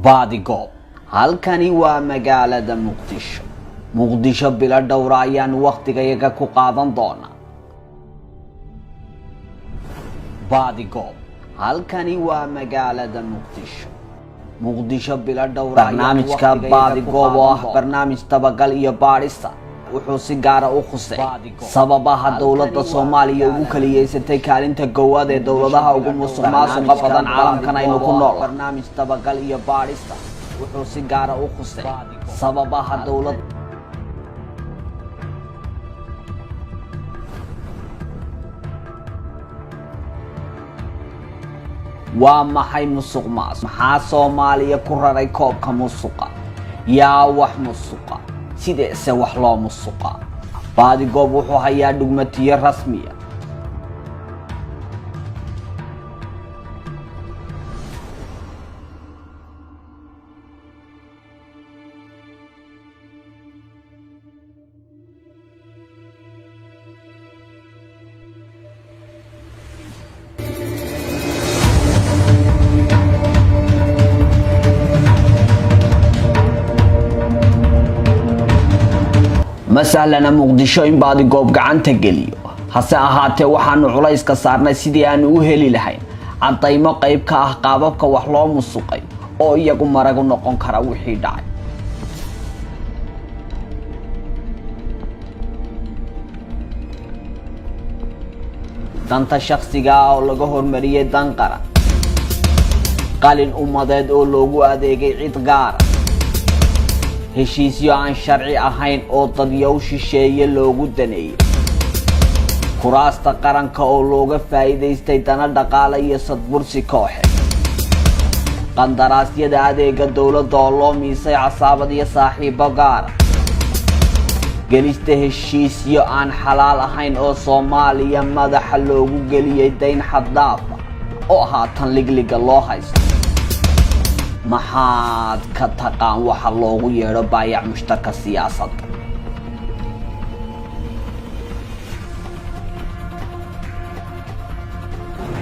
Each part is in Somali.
Baadigoob. Halkani waa magaalada Muqdisho. Muqdisho bilo dhowra ayaanu wakhtigayaga ku qaadan doonaa baadigoob. Halkani waa magaalada Muqdisho. Muqdisho bilo dhowra. Barnaamijka Baadigoob oo ah barnaamij dabagal iyo baadhisa wuxuu si gaara u khusay sababaha dowladda Soomaaliya ugu kaliyeysatay kaalinta koowaad ee dowladaha ugu musuq maasuqa badan caalamkan aynu ku nool. Barnaamij dabagal iyo baadhisa wuxuu si gaara u khusay sababaha dowladda. Waa maxay musuq maasuq? Maxaa Soomaaliya ku raray koobka musuqa? Yaa wax musuqa? Sideese wax loo musuqa? Baadigoob wuxuu hayaa dhugmatiyo rasmiya. Ma sahlana Muqdisho in Baadigoob gacanta geliyo. Hase ahaatee, waxaanu culayska saarnay sidii aanu u heli lahayn caddaymo qayb ka ah qaababka wax loo musuqay oo iyagu maragu noqon kara wixii dhacay. Danta shakhsiga ah oo laga hormariyey dan qaran, qalin ummadeed oo loogu adeegay cid gaara, heshiisyo aan sharci ahayn oo dadyow shisheeye loogu daneeyey, kuraasta qaranka oo looga faa'iidaystay dana dhaqaale iyo sadbursi kooxe, qandaraasyada adeega dowladda oo loo miisay casaabad iyo saaxiibo gaara, gelista heshiisyo aan xalaal ahayn oo Soomaaliya madaxa loogu geliyey dayn xaddaafa oo haatan ligliga loo haysto. Maxaad ka taqaan waxa loogu yeedho baayac mushtarka siyaasadda?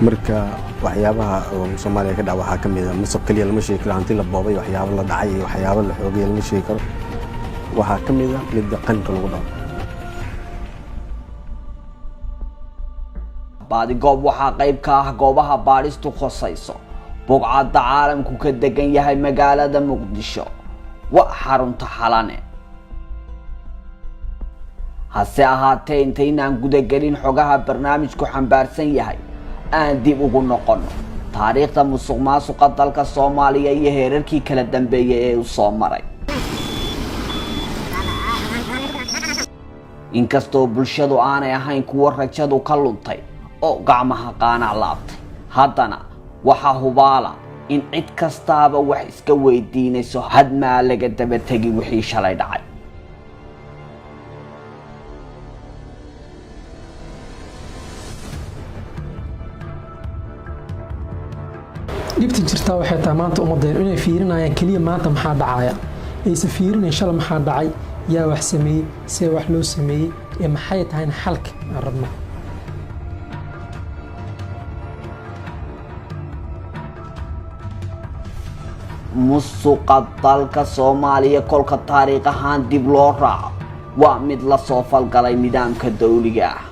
Marka waxyaabaha oo Soomaaliya ka dhaca waxaa ka mid a musuq keliya lama sheegi karo. Hanti la boobay, waxyaabo la dhacay iyo waxyaabo la xoogay lama sheegi karo. Waxaa ka mid a midda qalinka lagu dhaco. Baadigoob waxaa qayb ka ah goobaha baadhistu khosayso bugcadda caalamku ka degan yahay magaalada Muqdisho, waa xarunta Xalane. Hase ahaatee, intaynaan gudagelin xogaha barnaamijku xambaarsan yahay, aan dib ugu noqono taariikhda musuq maasuqa dalka Soomaaliya iyo heerarkii kala dambeeyay ee uu soo maray. Inkastoo bulshadu aanay ahayn kuwo rajadu ka luntay oo gacmaha qaanac laabtay, haddana waxaa hubaala in cid kastaaba wax iska weydiinayso hadmaa laga daba tegi wixii shalay dhacay. Dhibta jirtaa waxay tahay maanta ummadeen inay fiirinayaan keliya maanta maxaa dhacaya, aysan fiirinayn shala maxaa dhacay, yaa wax sameeyey, see wax loo sameeyey, ee maxay tahayna xalka aan rabno. Musuqa dalka Soomaaliya kolka taariikh ahaan dib loo raaco waa mid lasoo falgalay nidaamka dawliga ah.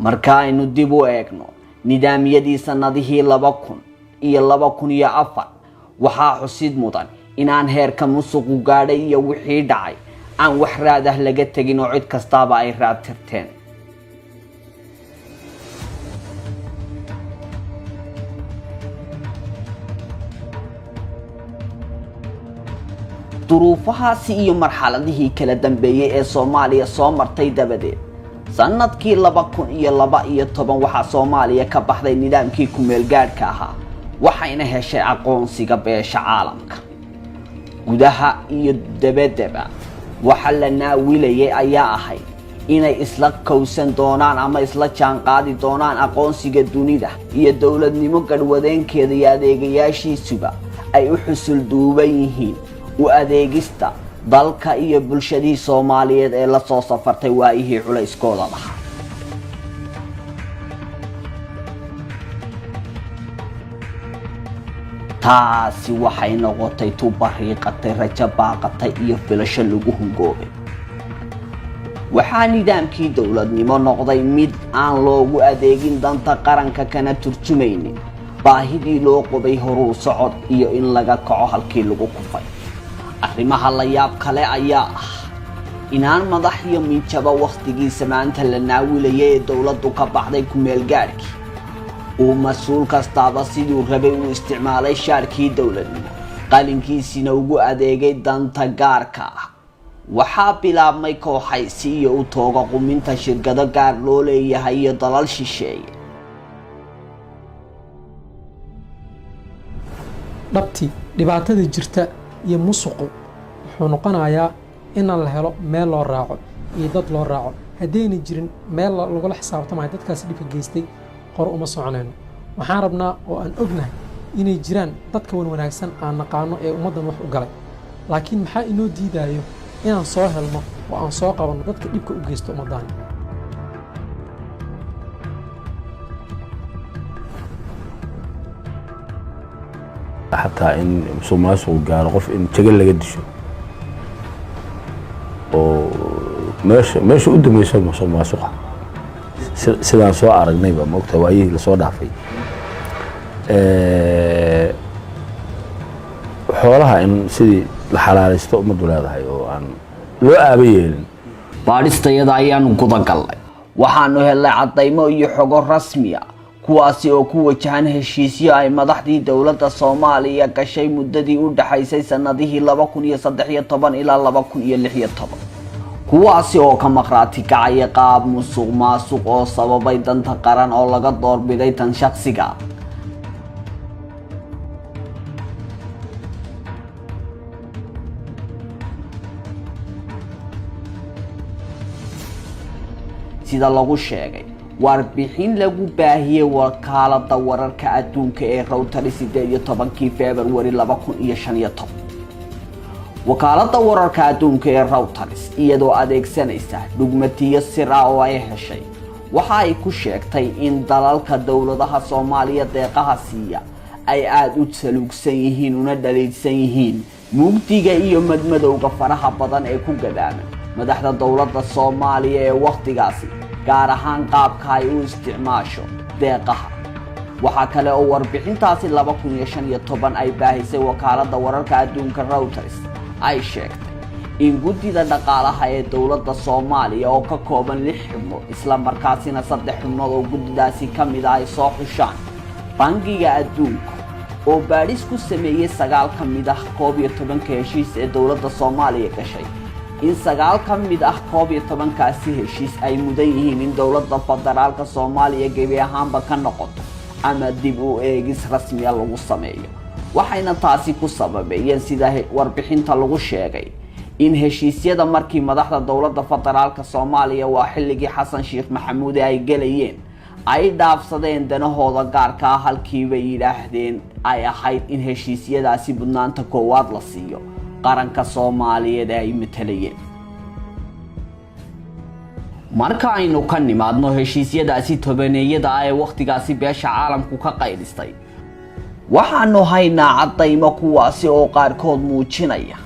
Marka aynu dib u eegno nidaamyadii sanadihii 2000 iyo 2004, waxaa xusid mudan inaan heerka musuqu gaadhay iyo wixii dhacay aan wax raad ah laga tegin oo cid kastaaba ay raad tirteen. Duruufahaasi iyo marxaladihii kala dambeeyey ee Soomaaliya soo martay dabadeed, sanadkii 2012 waxaa Soomaaliya ka baxday nidaamkii ku-meelgaadhka ahaa, waxayna heshay aqoonsiga beesha caalamka. Gudaha iyo debedeba waxa la naawilayay ayaa ahayd inay isla kowsan doonaan ama isla jaanqaadi doonaan aqoonsiga dunida iyo dowladnimo gadhwadeenkeeda iyo adeegayaashiisuba ay u xusul duuban yihiin u adeegista dalka iyo bulshadii Soomaaliyeed ee la soo safartay waayihii culayskooda lahaa. Taasi waxay noqotay tubariiqatay, rajo baaqatay iyo filasho lagu hungoobay. Waxaa nidaamkii dowladnimo noqday mid aan loogu adeegin danta qaranka, kana turjumaynin baahidii loo qobay horuu socod iyo in laga kaco halkii lagu kufay. Arrimaha la yaab kale ayaa ah inaan madax iyo minjaba wakhtigiisa maanta la naawilayay ee dowladdu ka baxday ku-meelgaadhkii, uu mas-uul kastaaba siduu rabay uu isticmaalay shaarkii dowladnimo, qalinkiisina ugu adeegay danta gaarka ah. Waxaa bilaabmay kooxaysi iyo u tooga quminta shirkado gaar loo leeyahay iyo dalal shisheeye. Dhabtii dhibaatada jirta iyo musuqu wuxuu noqonayaa inaan la helo meel loo raaco iyo dad loo raaco. Haddayna jirin meel lagula xisaabtamayo dadkaasi dhibka geystay, qor uma soconayno. Waxaan rabnaa oo aan ognahay inay jiraan dadka wan wanaagsan aan naqaano ee ummaddan wax u galay, laakiin maxaa inoo diidayo inaan soo helno oo aan soo qabanno dadka dhibka u geysta ummaddaani? Xataa in musuq maasuqu gaaro qof in jago laga disho oo meesha u dambayso musuq maasuqa, sidaan soo aragnayba, maogta, waayihii lasoo dhaafay, xoolaha in sidii la xalaalaysto ummaddu leedahay oo aan loo aaba yeelin. Baadhistayada ayaanu gudagallay. Waxaanu helnay caddaymo iyo xogo rasmi ah, kuwaasi oo ku wajahan heshiisyo ay madaxdii dowladda Soomaaliya gashay muddadii u dhaxaysay sanadihii 2013 ilaa 2016, kuwaasi oo ka maqraati kacaya qaab musuq maasuq oo sababay danta qaran oo laga doorbiday tan shaksiga. Sida lagu sheegay warbixin lagu baahiyey wakaalada wararka adduunka ee Reuters 18-kii Februari 2015, wakaalada wararka adduunka ee Reuters, iyadoo adeegsanaysa dhugmatiyo sir ah oo ay heshay, waxa ay ku sheegtay in dalalka dowladaha Soomaaliya deeqaha siiya ay aada u saluugsan yihiin una dhaliidsan yihiin mugdiga iyo madmadowga faraha badan ee ku gadaaman madaxda dowladda Soomaaliya ee wakhtigaasi, gaar ahaan qaabka ay u isticmaasho deeqaha. Waxaa kale oo warbixintaasi 2015 ay baahisay wakaaladda wararka adduunka Reuters ay sheegtay in guddida dhaqaalaha ee dowladda Soomaaliya oo ka kooban lix xubnood, isla markaasina saddex xubnood oo guddidaasi ka mid ah ay soo xushaan Bangiga Adduunka, oo baadhis ku sameeyey sagaal ka mid ah 11-ka heshiis ee dowladda Soomaaliya gashay, in sagaal ka mid ah 11-kaasi heshiis ay mudan yihiin in dowladda federaalka Soomaaliya gebi ahaanba ka noqoto ama dib u eegis rasmiya lagu sameeyo. Waxayna taasi ku sababeeyeen, sida warbixinta lagu sheegay, in heshiisyada markii madaxda dowladda federaalka Soomaaliya, waa xilligii Xasan Sheekh Maxamuud, ay gelayeen ay dhaafsadeen danahooda gaarka ah, halkiibay yidhaahdeen ay ahayd in heshiisyadaasi mudnaanta koowaad la siiyo qaranka Soomaaliyeed ee ay matalayeen. Marka aynu ka nimaadno heshiisyadaasi tobaneeyada ah ee wakhtigaasi beesha caalamku ka qaydhistay, waxaanu haynaa caddaymo, kuwaasi oo qaarkood muujinaya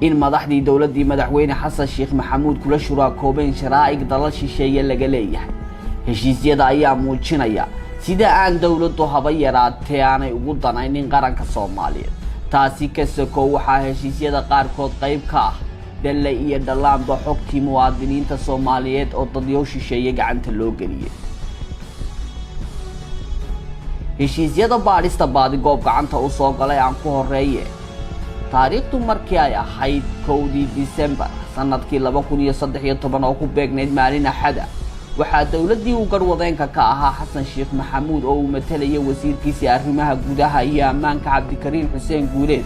in madaxdii dowladdii madaxweyne Xasan Sheekh Maxamuud kula shuraakoobeen sharaa'ig dalal shisheeye laga leeyahay. Heshiisyada ayaa muujinaya sida aan dowladdu haba yaraatee aanay ugu danaynin qaranka Soomaaliyeed. Taasi ka sokow, waxaa heshiisyada qaarkood qayb ka ah dhalle iyo dhallaanba xogtii muwaadiniinta Soomaaliyeed oo dadyow shisheeye gacanta loo geliyey. Heshiisyada baadhista baadigoob gacanta u soo galay aan ku horeeye. Taariikhdu markii ay ahayd 1-dii Disembar sanadkii 2013, oo ku beegnayd maalin Axada, waxaa dowladdii uu garwadeenka ka ahaa Xasan Sheekh Maxamuud oo uu matalayay wasiirkiisii arrimaha gudaha iyo ammaanka Cabdikariin Xuseen Guuleed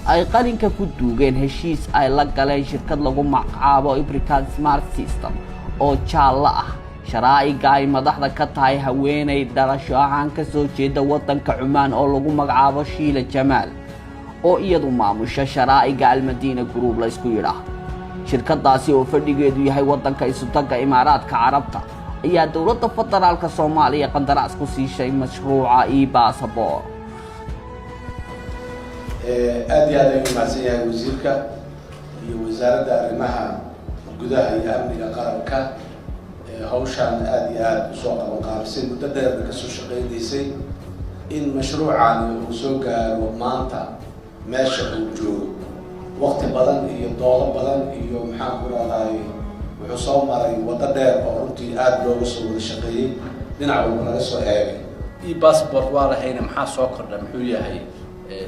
ay qalinka ku duugeen heshiis ay la galeen shirkad lagu magacaabo Ibrican Smart System oo jaallo ah sharaa'iga ay madaxda ka tahay haweenay dhalasho ahaan ka soo jeeda waddanka Cumaan oo lagu magacaabo Shiila Jamaal, oo iyadu maamusha sharaa'iga Almadiina Group la isku yidhaahdo. Shirkadaasi oo fadhigeedu yahay waddanka Isutagga Imaaraadka Carabta ayaa dowladda federaalka Soomaaliya qandaraas ku siishay mashruuca e-passport. Aad iyo aad ayuu mahadsan yahay wasiirka iyo Wasaaradda Arrimaha Gudaha iyo Amniga Qaranka. Hawshaan aada iyo aada usoo qaban qaabisay, muddo dheerna kasoo shaqeynaysay in mashruucani uu soo gaaro maanta meesha uu joogo. Waqti badan iyo doodo badan iyo, maxaan ku rahdaay, wuxuu soo maray waddo dheer oo runtii aada looga soo wada shaqeeyey, dhinac walba laga soo eegay. E-passport waa lahayna, maxaa soo kordha? Muxuu yahay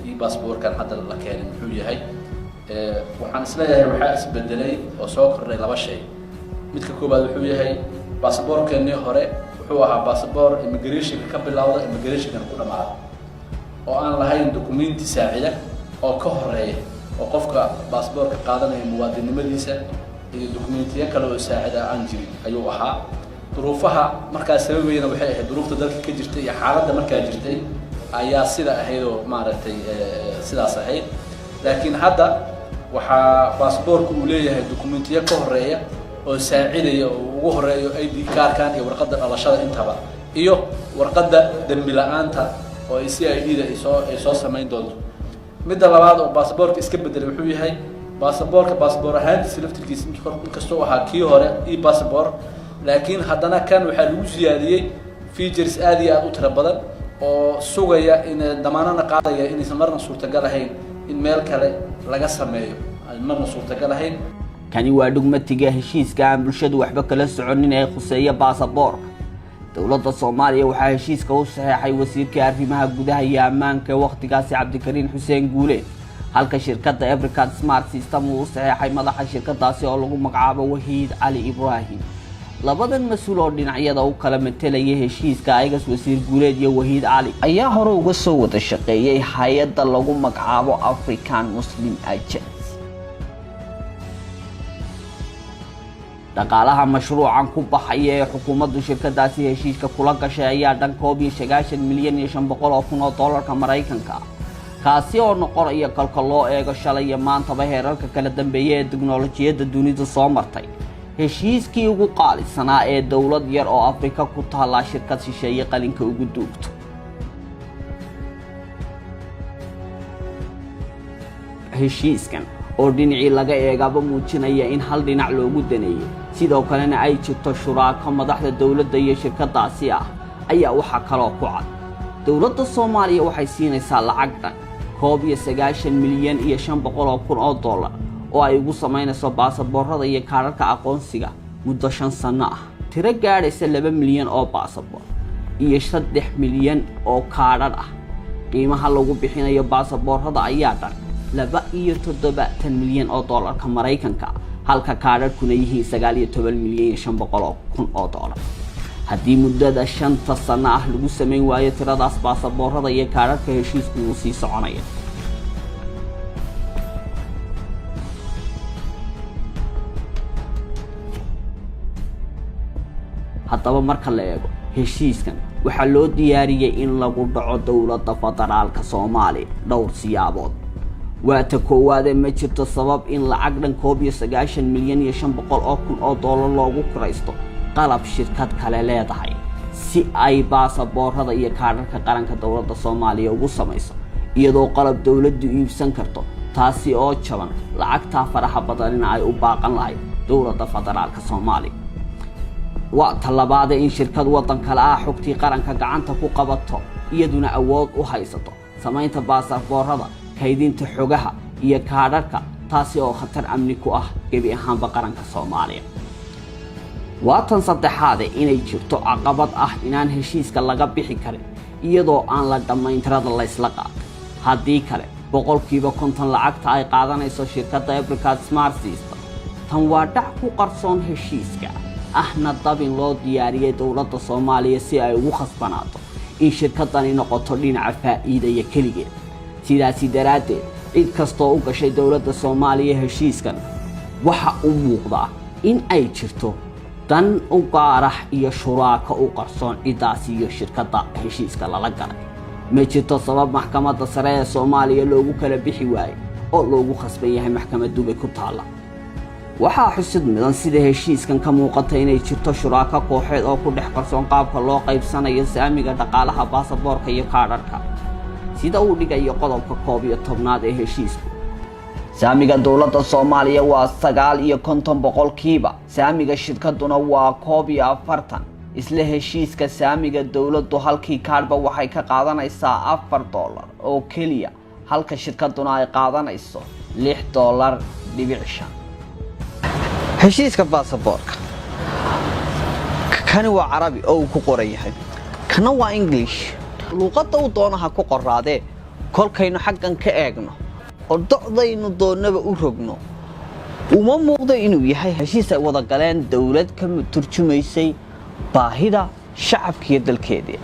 e-passportkan hadda la keenay? Muxuu yahay? Waxaan isleeyahay waxaa isbedelay oo soo kordhay laba shay. Midka koowaad wuxuu yahay, baasaboorkeennii hore wuxuu ahaa baasaboor immigrationka ka bilowda, immigrationkana ku dhamaada, oo aan lahayn documenti saacida oo ka horeeya oo qofka baasaboorka qaadanaya muwaadinnimadiisa iyo documentiyo kale oo saacida aan jirin ayuu ahaa. Duruufaha markaa sababayna waxay ahayd duruufta dalka ka jirtay iyo xaaladda markaa jirtay ayaa sida ahayd oo maaragtay sidaas ahayd. Laakiin hadda waxaa baasaboorku uu leeyahay documentiyo ka horeeya oo saacidaya, oo ugu horeeyo ID kaarkan iyo warqadda dhalashada intaba, iyo warqadda dembi la-aanta oo ay CID da ay soo samayn doonto. Midda labaad oo baasaboorka iska bedelay wuxuu yahay, baasaboorka baasaboor ahaantiisa laftirkiisa inkastoo ahaa kii hore e passport, laakiin haddana kan waxaa lagu siyaadiyey features aad iyo aad u tiro badan oo sugaya in damaanana qaadaya inaysan marna suurtagal ahayn in meel kale laga sameeyo, aan marna suurtagal ahayn. Kani waa dhugmatiga heshiiska aan bulshadu waxba kala soconin ee khuseeya baasaboorka. Dowladda Soomaaliya waxaa heshiiska u saxeexay wasiirka arrimaha gudaha iyo ammaanka ee wakhtigaasi, Cabdikariin Xuseen Guuleed, halka shirkadda African Smart System uu u saxeexay madaxa shirkadaasi oo lagu magacaabo Wahiid Cali Ibraahim. Labadan mas-uul oo dhinacyada u kala matelaya heshiiska ayagas, wasiir Guuleed iyo Wahiid Cali, ayaa hore uga soo wada shaqeeyay hay-adda lagu magacaabo African Muslim Agency. Dhaqaalaha mashruucan ku baxaya ee xukuumaddu shirkadaasi heshiiska kula gashay ayaa dhan 91,500,000 oo dollarka Maraykanka, kaasi oo noqonaya, kolka loo eego shalay iyo maantaba heerarka kala dambeeya ee teknolojiyadda dunidu soo martay, heshiiskii ugu qaalisanaa ee dowlad yar oo Afrika ku taallaa shirkad shisheeye qalinka ugu duugto. Heshiiskan oo dhinacii laga eegaba muujinaya in hal dhinac loogu daneeyey, sidoo kalena ay jirto shuraako madaxda dowladda iyo shirkadaasi ah, ayaa waxaa kaloo ku cad dowladda Soomaaliya waxay siinaysaa lacag dhan 91,500,000 oo dollar oo ay ugu samaynayso baasaboorada iyo kaadharka aqoonsiga muddo 5 sanno ah, tiro gaadhaysa 2 milyan oo baasaboor iyo 3 milyan oo kaadhadh ah. Qiimaha lagu bixinayo baasaboorada ayaa dhan 72 milyan oo dollarka Maraykanka, halka kaadhadhkuna yihiin 19,500,000 oo dollar. Haddii muddada 5-ta sanno ah lagu samayn waayo tiradaas baasaboorada iyo kaadhadhka, heshiisku wuu sii soconaya. Haddaba marka la eego heshiiskan, waxaa loo diyaariyey in lagu dhaco dowladda federaalka Soomaaliya dhowr siyaabood. Waa ta koowaadee, ma jirto sabab in lacag dhan 91,500,000 oo dollar loogu kiraysto qalab shirkad kale leedahay si ay baasaboorada iyo kaadharka qaranka dowladda Soomaaliya ugu samayso, iyadoo qalab dowladdu iibsan karto, taasi oo jaban, lacagtaa faraha badanina ay u baaqan lahayd dowladda federaalka Soomaaliya. Waa talabaade, in shirkad waddan kale ah xogtii qaranka gacanta ku qabato, iyaduna awood u haysato samaynta baasaboorada, kaydinta xogaha iyo kaadharka, taasi oo khatar amni ku ah gebi ahaanba qaranka Soomaaliya. Waa tan saddexaade, inay jirto caqabad ah inaan heshiiska laga bixi karin iyadoo aan la dhammayn tirada laysla qaatay. Haddii kale, 50% lacagta ay qaadanayso shirkadda Africa Smart System. Tan waa dhac ku qarsoon heshiiska, ahna dabin loo diyaariyey dowladda Soomaaliya si ay ugu khasbanaato in shirkadani noqoto dhinaca faa'iidaya keligeed. Sidaasi daraaddeed, cid kastoo u gashay dowladda Soomaaliya heshiiskan waxa u muuqdaa in ay jirto dan u gaarah iyo shuraako u qarsoon ciddaasi iyo shirkadda heshiiska lala galay. Ma jirto sabab Maxkamadda Sare ee Soomaaliya loogu kala bixi waayey oo loogu khasban yahay maxkamad Dubay ku taalla. Waxaa xusid mudan, sida heshiiskan ka muuqata, inay jirto shuraako kooxeed oo ku dhex qarsoon qaabka loo qaybsanayo saamiga dhaqaalaha baasaboorka iyo kaadharka. Sida uu dhigayo qodobka 11aad ee heshiisku, saamiga dowladda Soomaaliya waa 59%, saamiga shirkaduna waa 41. Isla heshiiska, saamiga dowladdu halkii kaadhba waxay ka qaadanaysaa $4 oo keliya, halka shirkaduna ay qaadanayso $6.5. Heshiiska baasaboorka kani waa Carabi oo uu ku qoran yahay, kana waa English. Luuqadda uu doonaha ku qoraadee, kolkaynu xaggan ka eegno oo docdaynu doonnaba u rogno, uma muuqdo inuu yahay heshiis ay wada galeen dowlad ka turjumaysay baahida shacabkiiyo dalkeedii.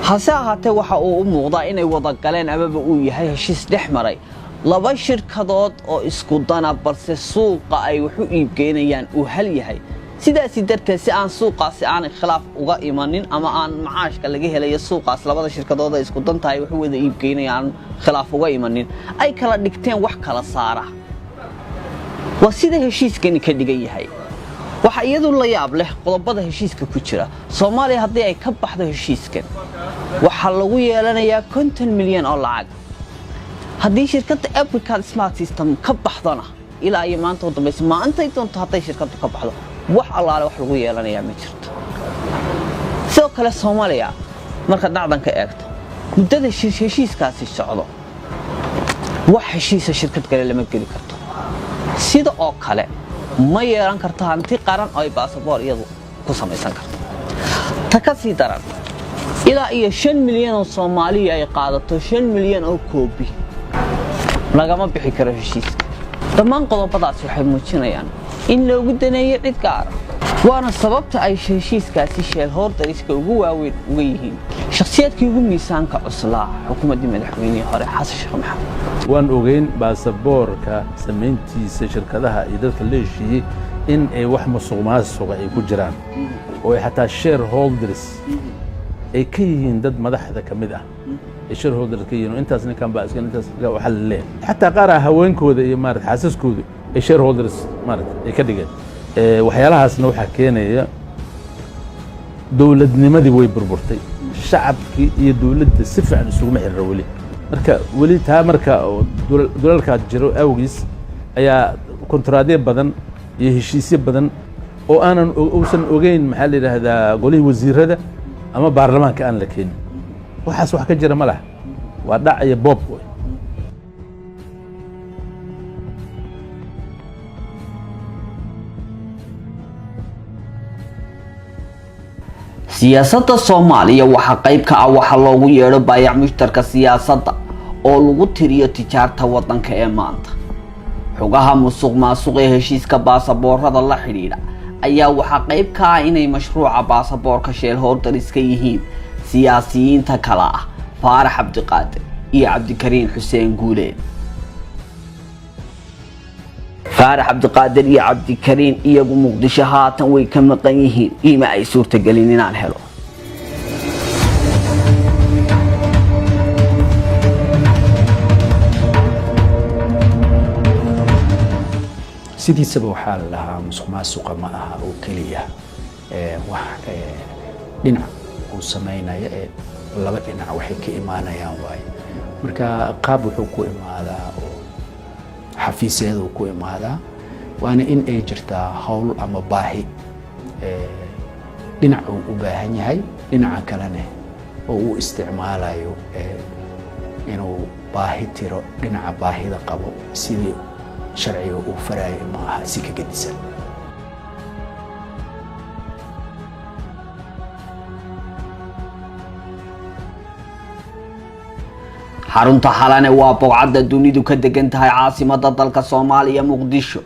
Hase ahaatee, waxa uu u muuqdaa inay wada galeen amaba uu yahay heshiis dhex maray laba shirkadood oo isku dana, balse suuqa ay wax u iibgeynayaan uu hal yahay. Sidaasi darteed, si aan suuqaasi aanay khilaaf uga imanin ama aan macaashka laga helayo suuqaas labada shirkadood ay isku dan tahay wax u wada iibgeynayaan aan khilaaf uga imanin, ay kala dhigteen wax kala saara. Waa sida heshiiskani ka dhigan yahay. Waxaa iyadu la yaab leh qodobada heshiiska ku jira. Soomaaliya haddii ay ka baxdo heshiiskan, waxaa lagu yeelanayaa 50 milyan oo lacag. Haddii shirkadda Apricot Smart System ka baxdona, ilaa iyo maanta u dambaysa, maantay doonto hadday shirkaddu ka baxdo, wax allaale wax lagu yeelanayaa ma jirto. Sidoo kale, Soomaaliya markaad dhacdan ka eegto, muddada heshiiskaasi socdo wax heshiisa shirkad kale lama geli karto. Sida oo kale, ma yeelan karto hanti qaran oo ay baasaboor iyadu ku samaysan karto. Ta ka sii daran, ilaa iyo 5 milyan oo Soomaaliya ay qaadato 5 milyan oo koobi lagama bixi karo heshiiska. Dhammaan qodobadaas waxay muujinayaan in loogu daneeyo cid gaara, waana sababta ay heshiiskaasi shareholders-ka ugu waaweyn uga yihiin shakhsiyaadkii ugu miisaanka cuslaa xukuumaddii madaxweynihii hore, Xasan Sheekh Maxamed. Waan ogeyn baasaboorka samayntiisa shirkadaha iyo dadka la heshiiyey in ay wax musuq maasuqa ay ku jiraan, oo ay xataa shareholders ay ka yihiin dad madaxda ka mid ah, ay shareholders ka yihiin, oo intaas ninkan baa iska intaas waxaa la leeyahay. Xataa qaar ah haweenkooda iyo maarata xaasaskoodu ay shareholders maarata ay ka dhigeen. Waxyaalahaasna waxaa keenaya dowladnimadii way burburtay, shacabkii iyo dowladda si fiican isuguma xirira weli. Marka weli taa marka dulalkaa jiro awgiis ayaa kontraadyo badan iyo heshiisyo badan oo aanan uusan ogeyn, maxaa la yidhaahdaa, golihii wasiirada ama baarlamaanka aan la keenin. Waxaas wax ka jira ma laha, waa dhac iyo boob wey. Siyaasadda Soomaaliya waxaa qayb ka ah waxa loogu yeedho baayac mushtarka siyaasadda, oo lagu tiriyo tijaarta waddanka ee maanta. Xogaha musuq maasuq ee heshiiska baasaboorada la xidhiidha ayaa waxaa qayb ka ah inay mashruuca baasaboorka shareholders ka yihiin siyaasiyiinta kale ah Faarax Cabdiqaadir iyo Cabdikariin Xuseen Guuleed. Faarax Cabdiqaadir iyo Cabdikariin iyagu Muqdisho haatan way ka maqan yihiin, iima ay suurtagelin inaan helo. Sidiisaba waxaa la dhahaa musuq maasuqa ma aha oo keliya wax dhinac uu samaynayo, ee laba dhinac waxay ka imaanayaan waaye. Marka qaab wuxuu ku imaadaa oo xafiisyeed uu ku imaadaa, waana in ay jirtaa hawl ama baahi dhinac uu u baahan yahay, dhinaca kalena oo uu isticmaalayo inuu baahi tiro dhinaca baahida qabo sidii sharciga uu farayo ma aha, si ka gedisan. Xarunta Xalane waa bogcadda dunidu ka degan tahay caasimada dalka Soomaaliya, Muqdisho.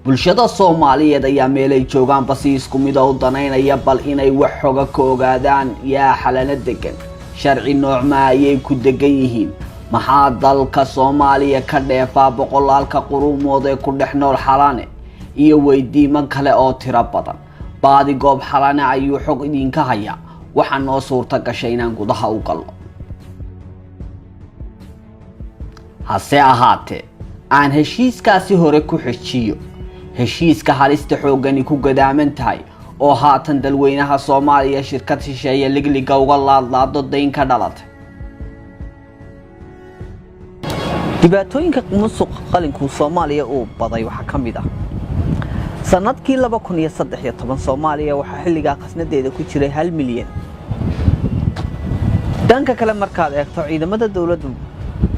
Bulshada Soomaaliyeed ayaa meelay joogaanba si isku mida u danaynaya bal inay wax xoga ka ogaadaan: yaa Xalano degan? Sharci noocma ayay ku degan yihiin? Maxaa dalka Soomaaliya ka dheefaa boqolaalka quruumood ee ku dhex nool Xalane? Iyo weydiimo kale oo tiro badan. Baadi goob Xalane ayuu xog idinka hayaa. Waxaa noo suurta gashay inaan gudaha u galno. Hase ahaatee, aan heshiiskaasi hore ku xejiyo heshiiska halista xooggani ku gadaaman tahay, oo haatan dalweynaha Soomaaliya shirkad shisheeye ligliga uga laadlaado dayn ka dhalatay. Dhibaatooyinka musuqa qalinku Soomaaliya uu baday waxaa ka mid ah sanadkii 2013 Soomaaliya waxaa xilligaa khasnadeeda ku jiray 1 milyan. Dhanka kale, markaad eegto ciidamada dowladdu,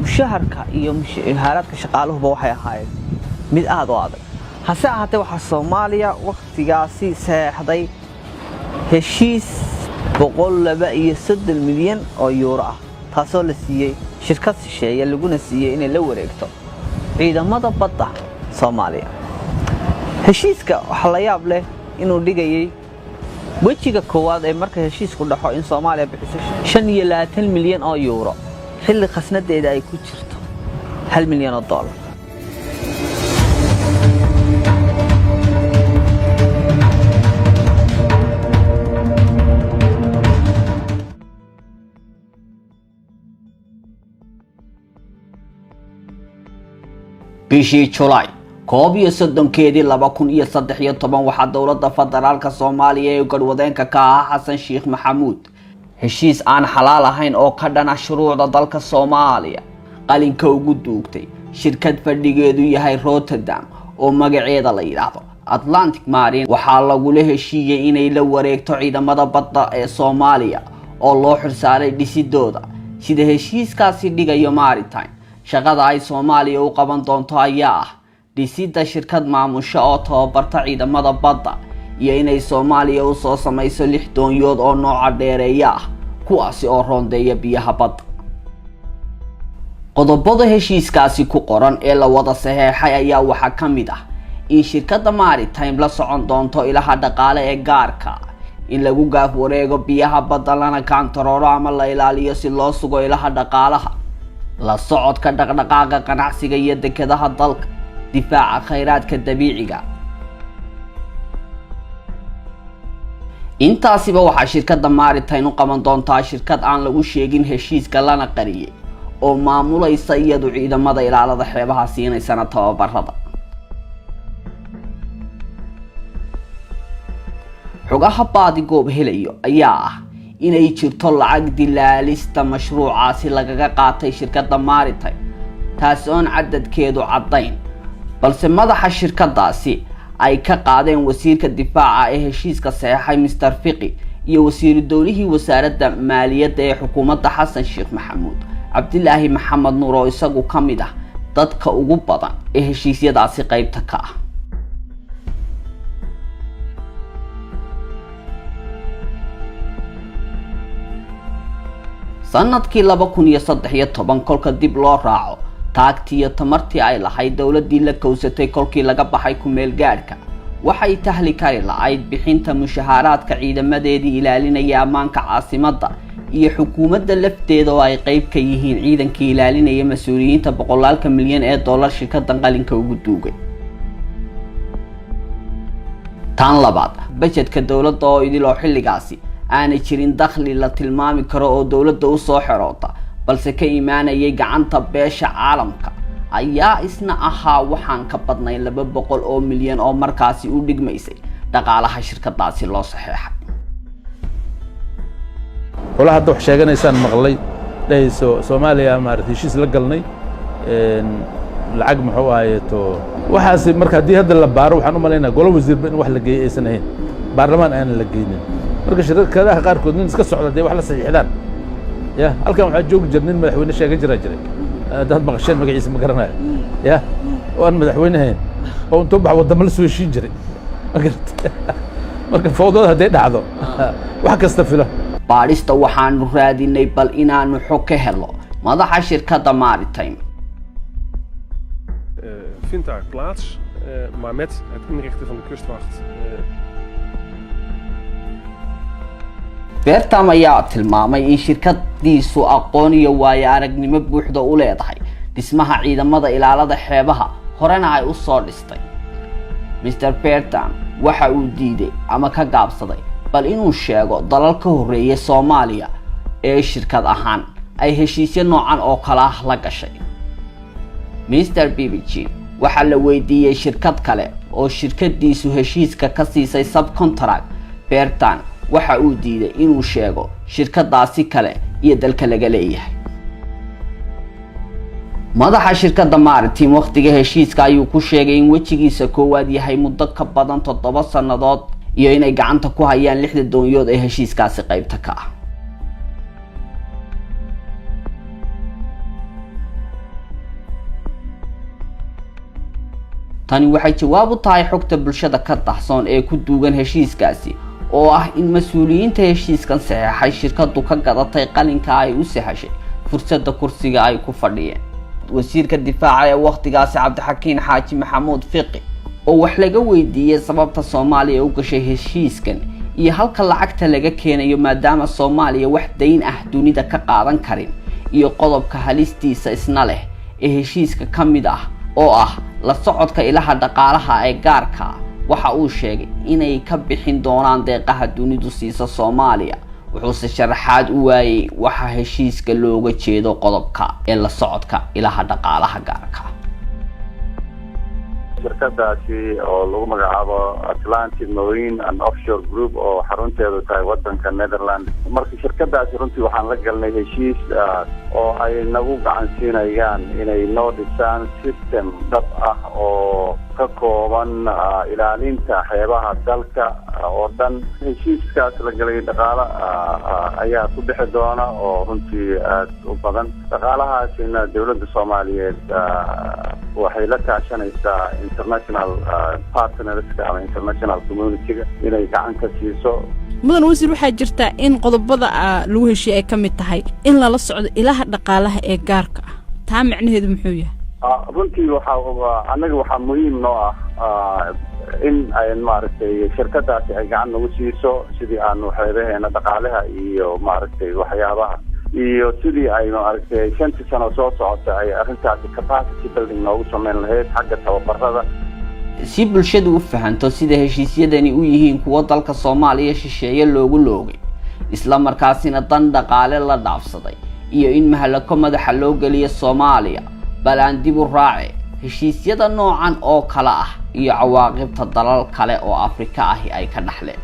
mushaharka iyo mushahaaraadka shaqaaluhuba waxay ahaayeen mid aada u adag. Hase ahaatee, waxaa Soomaaliya wakhtigaasi saxeexday heshiis 132 milyan oo yuuro ah, taasoo la siiyey shirkad shisheeye, laguna siiyey inay la wareegto ciidamada badda Soomaaliya. Heshiiska waxaa la yaab leh inuu dhigayay wejiga koowaad ee marka heshiisku dhaxo in Soomaaliya bixiso 25 milyan oo yuuro, xilli khasnadeeda ay ku jirto 1 milyan oo dollar. Bishii Julaay 31-keedii 2013 waxaa dowladda federaalka Soomaaliya ee garhwadeenka ka ahaa Xasan Sheekh Maxamuud heshiis aan xalaal ahayn oo ka dhana shuruucda dalka Soomaaliya qalinka ugu duugtay shirkad fadhigeedu yahay Rotterdam oo magaceeda la yidhaahdo Atlantic Marine. Waxaa lagula heshiiyey inay la wareegto ciidamada badda ee Soomaaliya oo loo xilsaaray dhisidooda. Sida heshiiskaasi dhigayo, maritime shaqada ay Soomaaliya u qaban doonto ayaa ah dhisidda shirkad maamusho oo tababarta ciidamada badda iyo inay Soomaaliya usoo samayso lix doonyood oo nooca dheereeya ah, kuwaasi oo roondeeya biyaha badda. Qodobada heshiiskaasi ku qoran ee la wada saxeexay ayaa waxaa ka mid ah in shirkadda maritime la socon doonto ilaha dhaqaale ee gaarka, in lagu gaaf wareego biyaha badda lana kaantarooro ama la ilaaliyo si loo sugo ilaha dhaqaalaha, la socodka dhaqdhaqaaqa ganacsiga iyo dekedaha dalka, difaaca khayraadka dabiiciga. Intaasiba waxaa shirkadda maritime u qaban doontaa shirkad aan lagu sheegin heshiiska lana qariyay oo maamulaysa iyadu ciidamada ilaalada xeebaha, siinaysana tababarada. Xogaha baadigoob helayo ayaa ah inay jirto lacag dilaalista mashruucaasi lagaga qaatay shirkadda maritime, taasi oon cadadkeedu caddayn, balse madaxa shirkadaasi ay ka qaadeen wasiirka difaaca ee heshiiska saxeexay, Mister Fiqi, iyo wasiiru dowlihii wasaaradda maaliyadda ee xukuumadda Xasan Sheekh Maxamuud, Cabdilaahi Maxamed Nuur, oo isagu ka mid ah dadka ugu badan ee heshiisyadaasi qeybta ka ah. Sanadkii 2013, kolka dib loo raaco taagtii iyo tamartii ay lahayd dowladdii la kowsatay kolkii laga baxay ku-meel gaadhka, waxay tahli kari lahayd bixinta mushahaaraadka ciidamadeedii ilaalinaya ammaanka caasimadda iyo xukuumadda lafteeda, oo ay qeyb ka yihiin ciidankii ilaalinaya mas-uuliyiinta boqolaalka milyan ee dollar shirkadan qalinka ugu duugay. Tan labaad, bajedka dowladda oo idil oo xilligaasi aanay jirin dakhli la tilmaami karo oo dowladda usoo xeroota, balse ka imaanayay gacanta beesha caalamka, ayaa isna ahaa waxaan ka badnayn 200 oo milyan, oo markaasi u dhigmaysay dhaqaalaha shirkadaasi loo saxeexay. Qola hadda wax sheeganaysaan maqlay, dhahayso Soomaaliya maarata heshiis la galnay lacag muxuu ahayeeto waxaasi. Marka haddii hadda la baaro, waxaan u malaynaya golo wasiirba in wax la geeyey aysan ahayn, baarlamaan aanan la geynin. Marka shirkadaha qaarkood nin iska socda dee wax la saxiixdaan ya. Halkan waxaa joogi jira nin madaxweyne sheegan jiraa jiray, haddaad maqasheen magaciisa ma garanayo ya, oo aan madaxweyne ahayn oo intuu bax waddamo la soo heshiin jiray. Marka fawdada hadday dhacdo, wax kasta filo. Baadhista waxaanu raadinay bal inaanu xog ka helo madaxa shirkadda maritime. Vindt daar plaats, maar met het inrichten van de kustwacht. Bertam ayaa tilmaamay in shirkadiisu aqoon iyo waayo aragnimo buuxda u leedahay dhismaha ciidamada ilaalada xeebaha, horena ay u soo dhistay. Mr Bertam waxa uu diiday ama ka gaabsaday bal inuu sheego dalal ka horreeyay Soomaaliya ee shirkad ahaan ay heshiisyo noocan oo kale ah la gashay. Mr Bibijin waxaa la weydiiyey shirkad kale oo shirkadiisu heshiiska ka siisay subcontract. Bertan waxa uu diiday inuu sheego shirkadaasi kale iyo dalka laga leeyahay. Madaxa shirkadda Maritime wakhtiga heshiiska ayuu ku sheegay in wejigiisa koowaad yahay muddo ka badan 7 sannadood iyo inay gacanta ku hayaan lixda doonyood ee heshiiskaasi qaybta ka ah. Tani waxay jawaab u tahay xogta bulshada ka dahsoon ee ku duugan heshiiskaasi, oo ah in mas-uuliyiinta heshiiskan saxeexay shirkadu ka gadatay qalinka ay u sahashay fursadda kursiga ay ku fadhiyeen. Wasiirka difaaca ee wakhtigaasi, Cabdixakiin Xaaji Maxamuud Fiqi, oo wax laga weydiiyey sababta Soomaaliya u gashay heshiiskan iyo halka lacagta laga keenayo, maadaama Soomaaliya wax dayn ah dunida ka qaadan karin, iyo qodobka halistiisa isna leh ee heshiiska ka mid ah oo ah la socodka ilaha dhaqaalaha ee gaarka ah, waxa uu sheegay inay ka bixin doonaan deeqaha dunidu siisa Soomaaliya. Wuxuuse sharaxaad u waayey waxa heshiiska looga jeedo qodobka ee la socodka ilaha dhaqaalaha gaarka. Shirkadaasi oo lagu magacaabo Atlantic Marine and Offshore Group, oo xarunteedu tahay wadanka Netherland. Marka shirkadaasi runtii waxaan la galnay heshiis oo ay nagu gacan siinayaan inay noo dhisaan system dhab ah oo ka kooban ilaalinta xeebaha dalka oo dhan. Heshiiskaas la galay dhaqaalo ayaa ku bixi doona oo runtii aada u badan. Dhaqaalahaasina dowladda Soomaaliyeed waxay la kaashanaysaa international partnerska ama international community-ga inay gacan ka siiso. Mudan wasiir, waxaa jirta in qodobada lagu heshiye ay ka mid tahay in lala socdo ilaha dhaqaalaha ee gaarka ah. Taa macnaheedu muxuu yahay? Runtii waxa annaga waxaa muhiim noo ah in ay, maaragtay, shirkadaasi ay gacan nagu siiso sidii aanu xeebaheena dhaqaalaha iyo, maaragtay, waxyaabaha iyo sidii ay, maaragtay, 5-tii sano soo socota ay arrintaasi capacity building noogu samayn lahayd xagga tababarada. Si bulshadu u fahanto sida heshiisyadani u yihiin kuwo dalka Soomaaliya shisheeye loogu loogay, isla markaasina dan dhaqaale la dhaafsaday iyo in mahalako madaxa loo geliyo Soomaaliya, bal aan dib u raace heshiisyada noocan oo kale ah iyo cawaaqibta dalal kale oo Afrika ahi ay ka dhaxleen.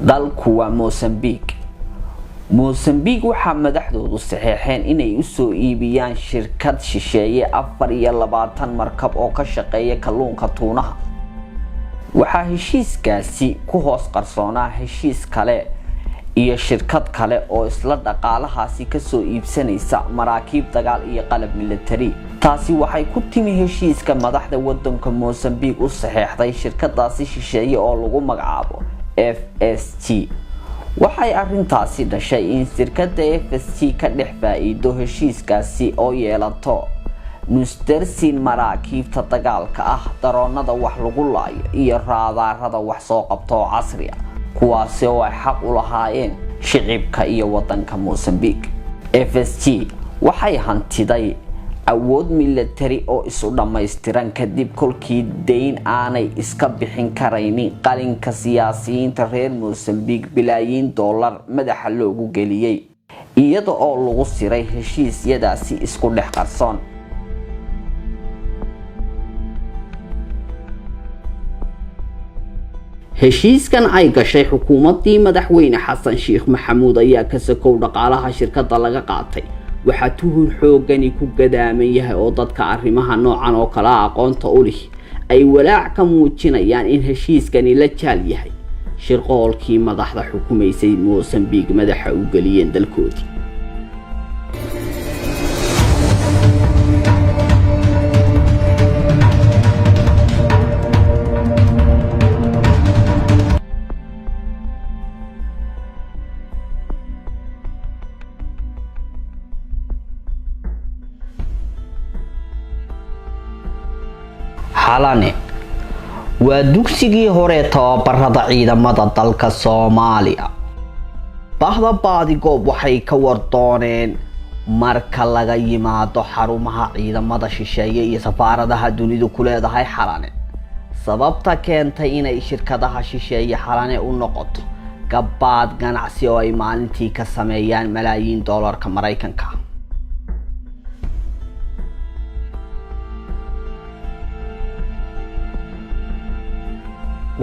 Dalku waa Mosambik. Mosambik waxaa madaxdoodu saxeexeen inay usoo iibiyaan shirkad shisheeye 24 markab oo ka shaqeeya kalluunka tuunaha. Waxaa heshiiskaasi ku hoos qarsoonaa heshiis kale iyo shirkad kale oo isla dhaqaalahaasi kasoo iibsanaysa maraakiib dagaal iyo qalab military. Taasi waxay ku timi heshiiska madaxda wadanka Mosambik u saxeexday shirkadaasi shisheeye oo lagu magacaabo FSG. Waxay arintaasi dhashay in shirkada FSG ka dhex faa-iido heshiiskaasi oo yeelato nusdarsin maraakiibta dagaalka ah, daroonada wax lagu laayo iyo raadaarada wax soo qabta oo casri ah, kuwaasi oo ay xaq u lahaayeen shicibka iyo wadanka Mosambik. FSG waxay hantiday awood military oo isu dhammaystiran kadib kolkii dayn aanay iska bixin karaynin qalinka siyaasiyiinta reer Mosambik bilaayiin dollar madaxa loogu geliyey, iyada oo lagu siray heshiisyadaasi isku dhex qarsoon. Heshiiskan ay gashay xukuumaddii madaxweyne Xasan Sheekh Maxamuud ayaa ka sakow dhaqaalaha shirkadda laga qaatay, waxaa tuhun xoogani ku gadaaman yahay oo dadka arrimaha noocan oo kale ah aqoonta u lih ay walaac ka muujinayaan in heshiiskani la jaal yahay shirqoolkii madaxda xukumaysay Mosambik madaxa u geliyeen dalkoodii. Xalane waa dugsigii hore tababarada ciidamada dalka Soomaaliya. Bahda Baadigoob waxay ka wardooneen marka laga yimaado xarumaha ciidamada shisheeye iyo safaaradaha dunidu ku leedahay Xalane, sababta keentay inay shirkadaha shisheeye Xalane u noqoto gabaad ganacsi oo ay maalintii ka sameeyaan malaayiin doolarka Maraykanka.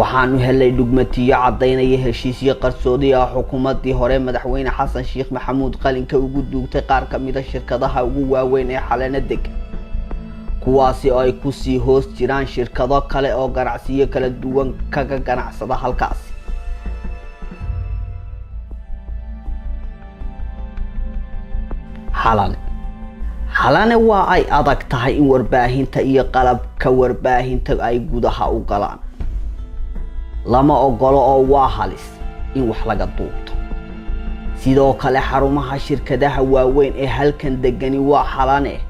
Waxaanu helay dhugmatiyo caddaynaya heshiisyo qarsoodi ah xukuumaddii hore Madaxweyne Xasan Sheekh Maxamuud qalinka ugu duugtay qaar ka mida shirkadaha ugu waaweyn ee Xalana dega, kuwaasi oo ay kusii hoos jiraan shirkado kale oo ganacsiyo kala duwan kaga ganacsada halkaasi. Xalane, Xalane waa ay adag tahay in warbaahinta iyo qalabka warbaahinta ay gudaha u galaan. Lama ogolo oo waa halis in wax laga duubto. Sidoo kale xarumaha shirkadaha waaweyn ee halkan degani waa Xalane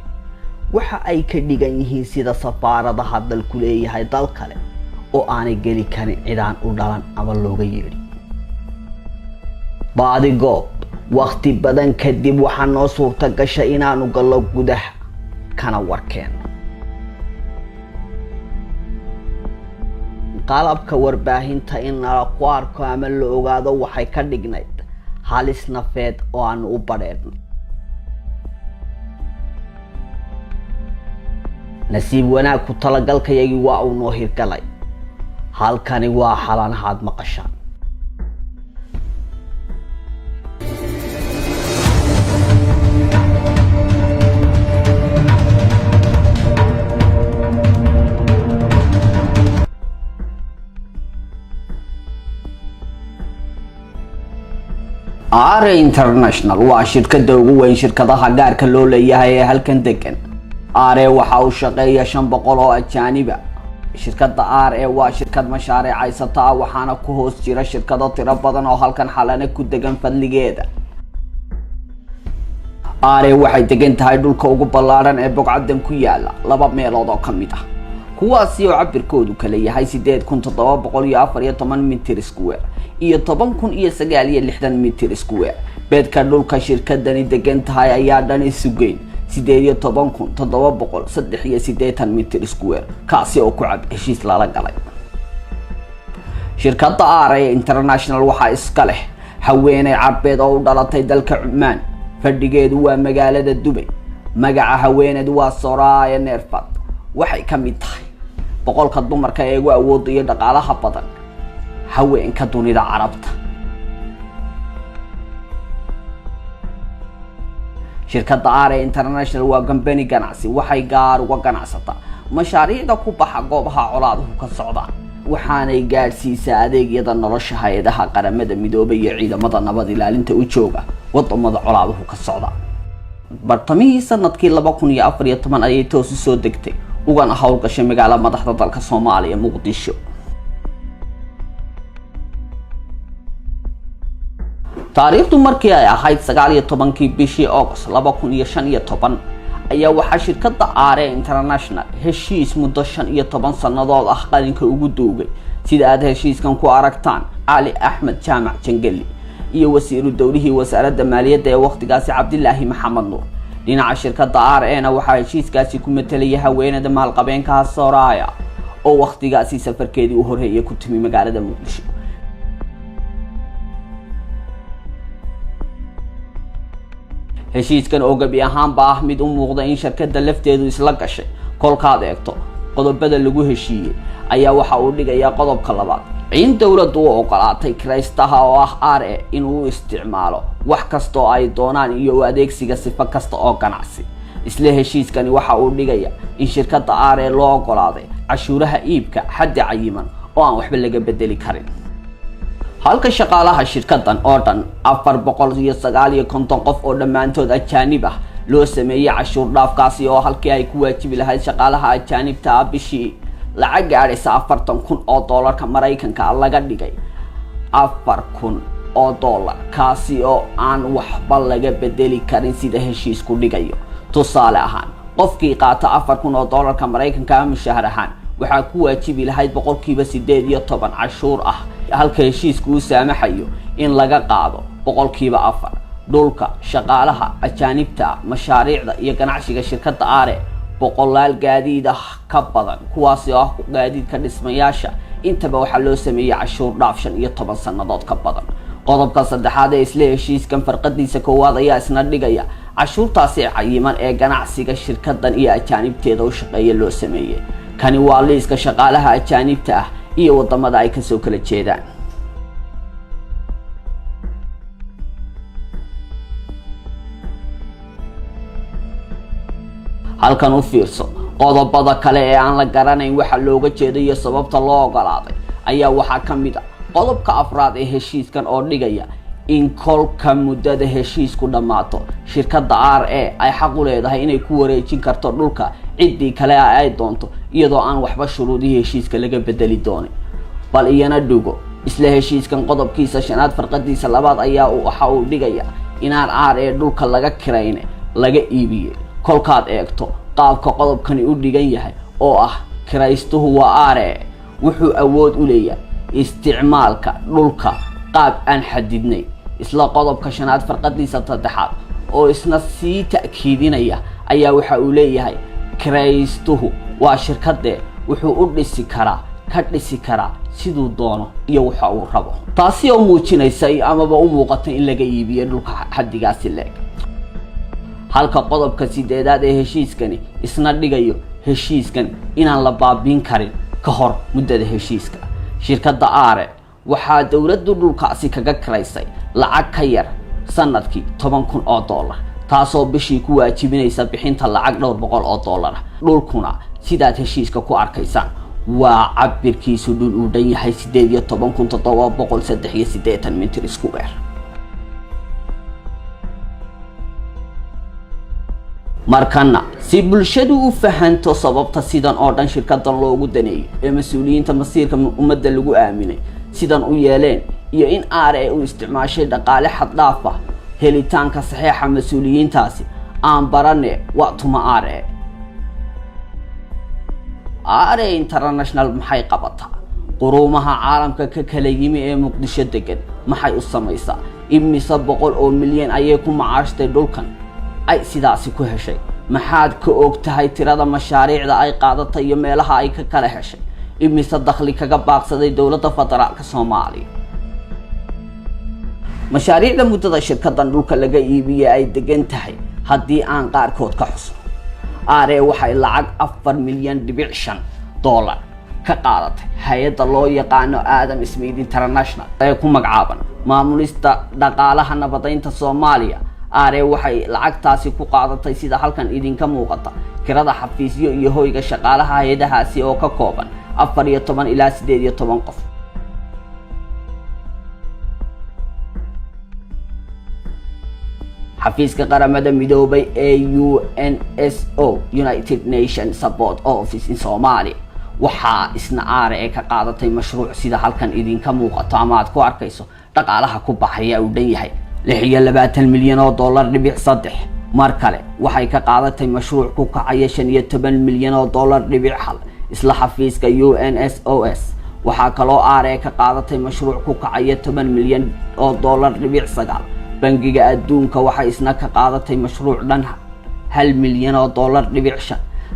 waxa ay ka dhigan yihiin sida safaaradaha dalku leeyahay dal kale oo aanay geli karin cidaan u dhalan ama looga yeedhin. Baadigoob wakhti badan kadib, waxaa noo suurta gashay inaanu gallo gudaha kana warkeenno. Qalabka warbaahinta in nala ku arko ama la ogaado waxay ka dhignayd halis nafeed oo aanu u badheedhnay. Nasiib wanaag, ku talagalkayagii waa uu noo hirgalay. Halkani waa Xalanahaad maqashaan. Are International waa shirkadda ugu weyn shirkadaha gaarka loo leeyahay ee halkan degan. Are waxa uu shaqeeya 500 oo ajaaniba. Shirkadda R A waa shirkad mashaariicaysata ah, waxaana ku hoos jira shirkado tiro badan oo halkan Xalane ku degan fadligeeda. R A waxay degan tahay dhulka ugu ballaadhan ee bogcaddan ku yaala laba meelood oo ka mid ah, kuwaasi oo cabirkoodu kala yahay 8714 mitir square iyo 10,069 mitir square. Beedka dhulka shirkadani degan tahay ayaa dhan isugeyn 18,783 mitir square, kaasi oo ku cad heshiis lala galay shirkadda R A International. Waxaa iska leh haweeney Carbeed oo u dhalatay dalka Cumaan. Fadhigeedu waa magaalada Dubay. Magaca haweeneed waa Soraya Nerfat. Waxay ka mid tahay 100-ka dumarka ee ugu awoodda iyo dhaqaalaha badan haweenka dunida Carabta. Shirkadda R A International waa gambani ganacsi. Waxay gaar uga ganacsataa mashaariicda ku baxa goobaha colaaduhu ka socdaan, waxaanay gaadhsiisaa adeegyada nolosha hay-adaha Qaramada Midoobay iyo ciidamada nabad ilaalinta u jooga wadamada colaaduhu ka socdaan. Bartamihii sanadkii 2014 ayay toos u soo degtay ugana howlgashay magaala madaxda dalka Soomaaliya, Muqdisho. Taariikhdu markii ay ahayd 19-kii bishii August 2015 ayaa waxaa shirkadda Are International heshiis muddo 15 sannadood ah qalinka ugu duugay, sida aad heshiiskan ku aragtaan, Cali Axmed Jaamac Jangeli iyo wasiiru dowlihii wasaaradda maaliyadda ee wakhtigaasi, Cabdilaahi Maxamed Nuur. Dhinaca shirkadda R A na waxaa heshiiskaasi ku matelaya haweenada maalqabeenkaha Soraya oo wakhtigaasi safarkeedii u horreeyay ku timi magaalada Muqdisho. Heshiiskan oo gebi ahaanba ah mid u muuqda in shirkadda lafteedu isla gashay kolkaad eegto qodobada lagu heshiiyey, ayaa waxa uu dhigayaa qodobka labaad in dowladdu u ogolaatay kiraystaha oo ah R A inuu isticmaalo wax kasta oo ay doonaan iyo u adeegsiga sifo kasta oo ganacsi. Isla heshiiskani waxa uu dhigaya in shirkadda R A loo ogolaaday cashuuraha iibka xaddi cayiman oo aan waxba laga bedeli karin, halka shaqaalaha shirkadan oo dhan 459 qof oo dhammaantood ajaanib ah loo sameeyey cashuur dhaafkaasi oo halkii ay ku waajibi lahayd shaqaalaha ajaanibta ah bishii lacag gaadhaysa 40,000 oo doolarka Maraykanka ah laga dhigay 4,000 oo dollar, kaasi oo aan waxba laga bedeli karin sida heshiisku dhigayo. Tusaale ahaan, qofkii qaata 4,000 oo doolarka Maraykanka ah mushahar ahaan waxaa ku waajibi lahayd 18% cashuur ah, halka heshiisku uu saamaxayo in laga qaado 4%. Dhulka, shaqaalaha ajaanibta, mashaariicda iyo ganacsiga shirkadda Are, boqolaal gaadiid ah ka badan, kuwaasi oo ah gaadiidka dhismayaasha, intaba waxaa loo sameeyey cashuur dhaaf 15 sannadood ka badan. Qodobka saddexaad ee isla heshiiskan farqadiisa koowaad ayaa isna dhigaya cashuurtaasi cayiman ee ganacsiga shirkadan iyo ajaanibteeda u shaqeeya loo sameeyey. Kani waa liiska shaqaalaha ajaanibta ah. Iyo wadamada ay kasoo kala jeedaan. Halkan u fiirso, qodobada kale ee aan la garanayn waxa looga jeedo iyo sababta loo ogolaaday ayaa waxaa ka mid a qodobka afraad ee heshiiskan oo dhigaya in kolka muddada heshiisku dhammaato, shirkadda RA ay xaq u leedahay inay ku wareejin karto dhulka ciddii kale ay doonto, iyadoo aan waxba shuruudihii heshiiska laga bedeli doonin. Bal iyana dhugo, isla heshiiskan qodobkiisa shanaad farqadiisa labaad ayaa waxa uu dhigaya inaan RA dhulka laga kirayne, laga iibiyey. Kolkaad eegto qaabka qodobkani u dhigan yahay oo ah kiraystuhu waa RA, wuxuu awood u leeyahay isticmaalka dhulka qaab aan xadidnayn. Isla qodobka shanaad farqadiisa saddexaad oo isna sii ta'kiidinaya ayaa waxa uu leeyahay kiraystuhu waa shirkadee, wuxuu u dhisi karaa, ka dhisi karaa siduu doono iyo waxa uu rabo, taasi oo muujinaysa amaba u muuqata in laga iibiyo dhulka xaddigaasi leeg. Halka qodobka sideedaad ee heshiiskani isna dhigayo heshiiskan inaan la baabiin karin ka hor muddada heshiiska. Shirkadda RA waxaa dowladdu dhulkaasi kaga kiraysay lacag ka yar sanadkii $10,000, taasoo bishii ku waajibinaysa bixinta lacag dhowr boqol oo dollar ah. Dhulkuna, sidaad heshiiska ku arkaysaan, waa cabirkiisu dhul uu dhan yahay 18,783 mitir square. Markana, si bulshadu u fahanto sababta sidan oo dhan shirkadan loogu daneeyo ee mas-uuliyiinta masiirka ummadda lagu aaminay sidan u yeeleen, iyo in RA u isticmaashay dhaqaale xad dhaaf ah helitaanka saxeexa mas-uuliyiintaasi, aan barane waa tuma RA. RA International maxay qabataa? Quruumaha caalamka ka kala yimi ee Muqdisho degan maxay u samaysaa? Imise boqol oo milyan ayay ku macaashtay dhulkan ay sidaasi ku heshay? Maxaad ka og tahay tirada mashaariicda ay qaadatay iyo meelaha ay ka kala heshay? Imise dakhli kaga baaqsaday dowladda federaalka Soomaaliya mashaariicda muddada shirkadan dhulka laga iibiyey ay degan tahay? Haddii aan qaarkood ka xusno, RA waxay lacag $4.5 milyan ka qaadatay hay-adda loo yaqaano Adam Smith International ee ku magacaaban maamulista dhaqaalaha nabadeynta Soomaaliya. RA waxay lacagtaasi ku qaadatay, sida halkan idinka muuqata, kirada xafiisyo iyo hoyga shaqaalaha hay-adahaasi oo ka kooban 14 ilaa 18 qof. Xafiiska Qaramada Midoobay ee UNSO, United Nation Support Office in Somalia, waxaa isna RA ka qaadatay mashruuc, sida halkan idinka muuqato ama aad ku arkayso, dhaqaalaha ku baxaya uu dhan yahay $26.3 milyan. Mar kale waxay ka qaadatay mashruuc ku kacaya $15.1 milyan isla xafiiska UNSOS. Waxaa kaloo RA ka qaadatay mashruuc ku kacaya $10.9 milyan. Bangiga Adduunka waxay isna ka qaadatay mashruuc dhan $1.5 milyan.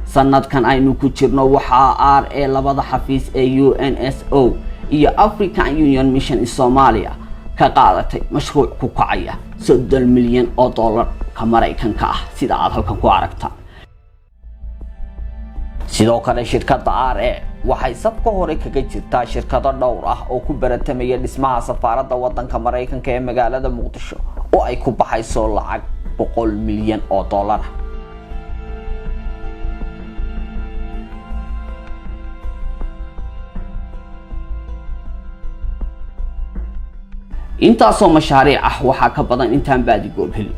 Sanadkan aynu ku jirno waxaa RA labada xafiis ee UNSO iyo African Union Mission in Somalia ka qaadatay mashruuc ku kacaya 30 milyan oo dollarka Maraykanka ah, sida aad halkan ku aragtaan. Sidoo kale, shirkadda RA waxay safka hore kaga jirtaa shirkado dhowr ah oo ku baratamaya dhismaha safaaradda wadanka Maraykanka ee magaalada Muqdisho, oo ay ku baxayso lacag 100 milyan oo dollar ah. Intaasoo mashaariic ah waxaa ka badan intaan baadigoob helin.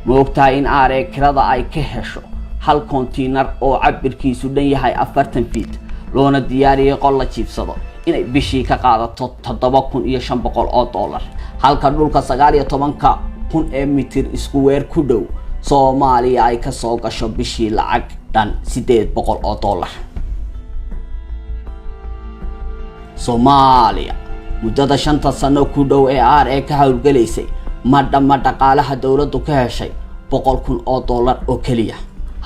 Ma ogtahay in RA kirada ay ka hesho hal kontiinar oo cabirkiisu dhan yahay 40 feet, loona diyaariyay qol la jiibsado, inay bishii ka qaadato $7,500, halka dhulka 19,000 ee mitir square ku dhow Soomaaliya ay kasoo gasho bishii lacag dhan $800? Soomaaliya muddada 5-ta sano ku dhow ee RA ka howlgalaysay, ma dhamma dhaqaalaha dowladdu ka heshay $100,000 oo keliya.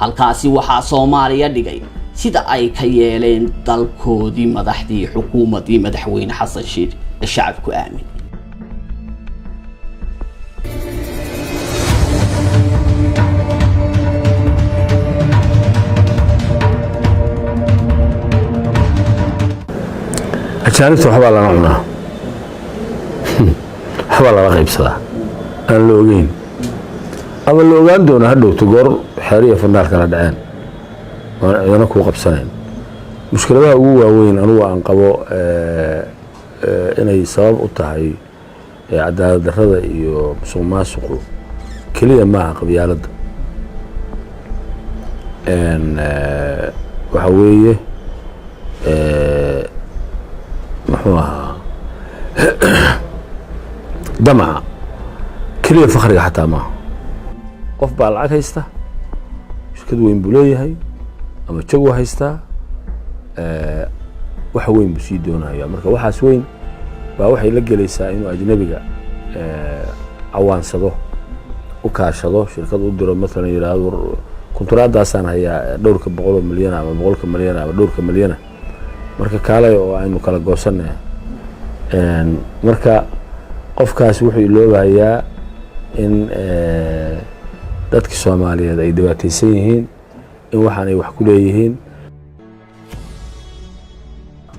Halkaasi waxaa Soomaaliya dhigay sida ay ka yeeleen dalkoodii madaxdii xukuumaddii madaxweyne Xasan Sheikh ee shacabku aamin. Ajaanibta waxbaa lala cunaa, waxbaa lala qaybsadaa aan la ogeyn ama la ogaan doono hadhowto goor xeeriya fandhaal kala dhaceen waan ciidano kuu qabsanayn. Mushkiladaha ugu waaweyn anugu aan qabo inay sabab u tahay cadaalad darrada iyo musuq maasuqu keliya maaha qabyaaladda. Waxa weeye, muxuu ahaa, damaca keliya, fakriga xataa maaha. Qof baa lacag haysta, shirkad weyn buu leeyahay ama jagu haystaa, wax weyn buu sii doonaya. Marka waxaas weyn baa waxay la gelaysaa inuu ajnabiga cawaansado, u kaashado, shirkad u diro, maalan yidhaahdo kunturaadaasaan hayaa dhowrka boqoloo milyana ama 100ka milyana ama dhowrka milyana, marka kaalay oo aynu kala goosanay. Marka qofkaas wuxuu iloobayaa in dadki Soomaaliyeed ay dhibaataysan yihiin, in waxaan ay wax ku leeyihiin.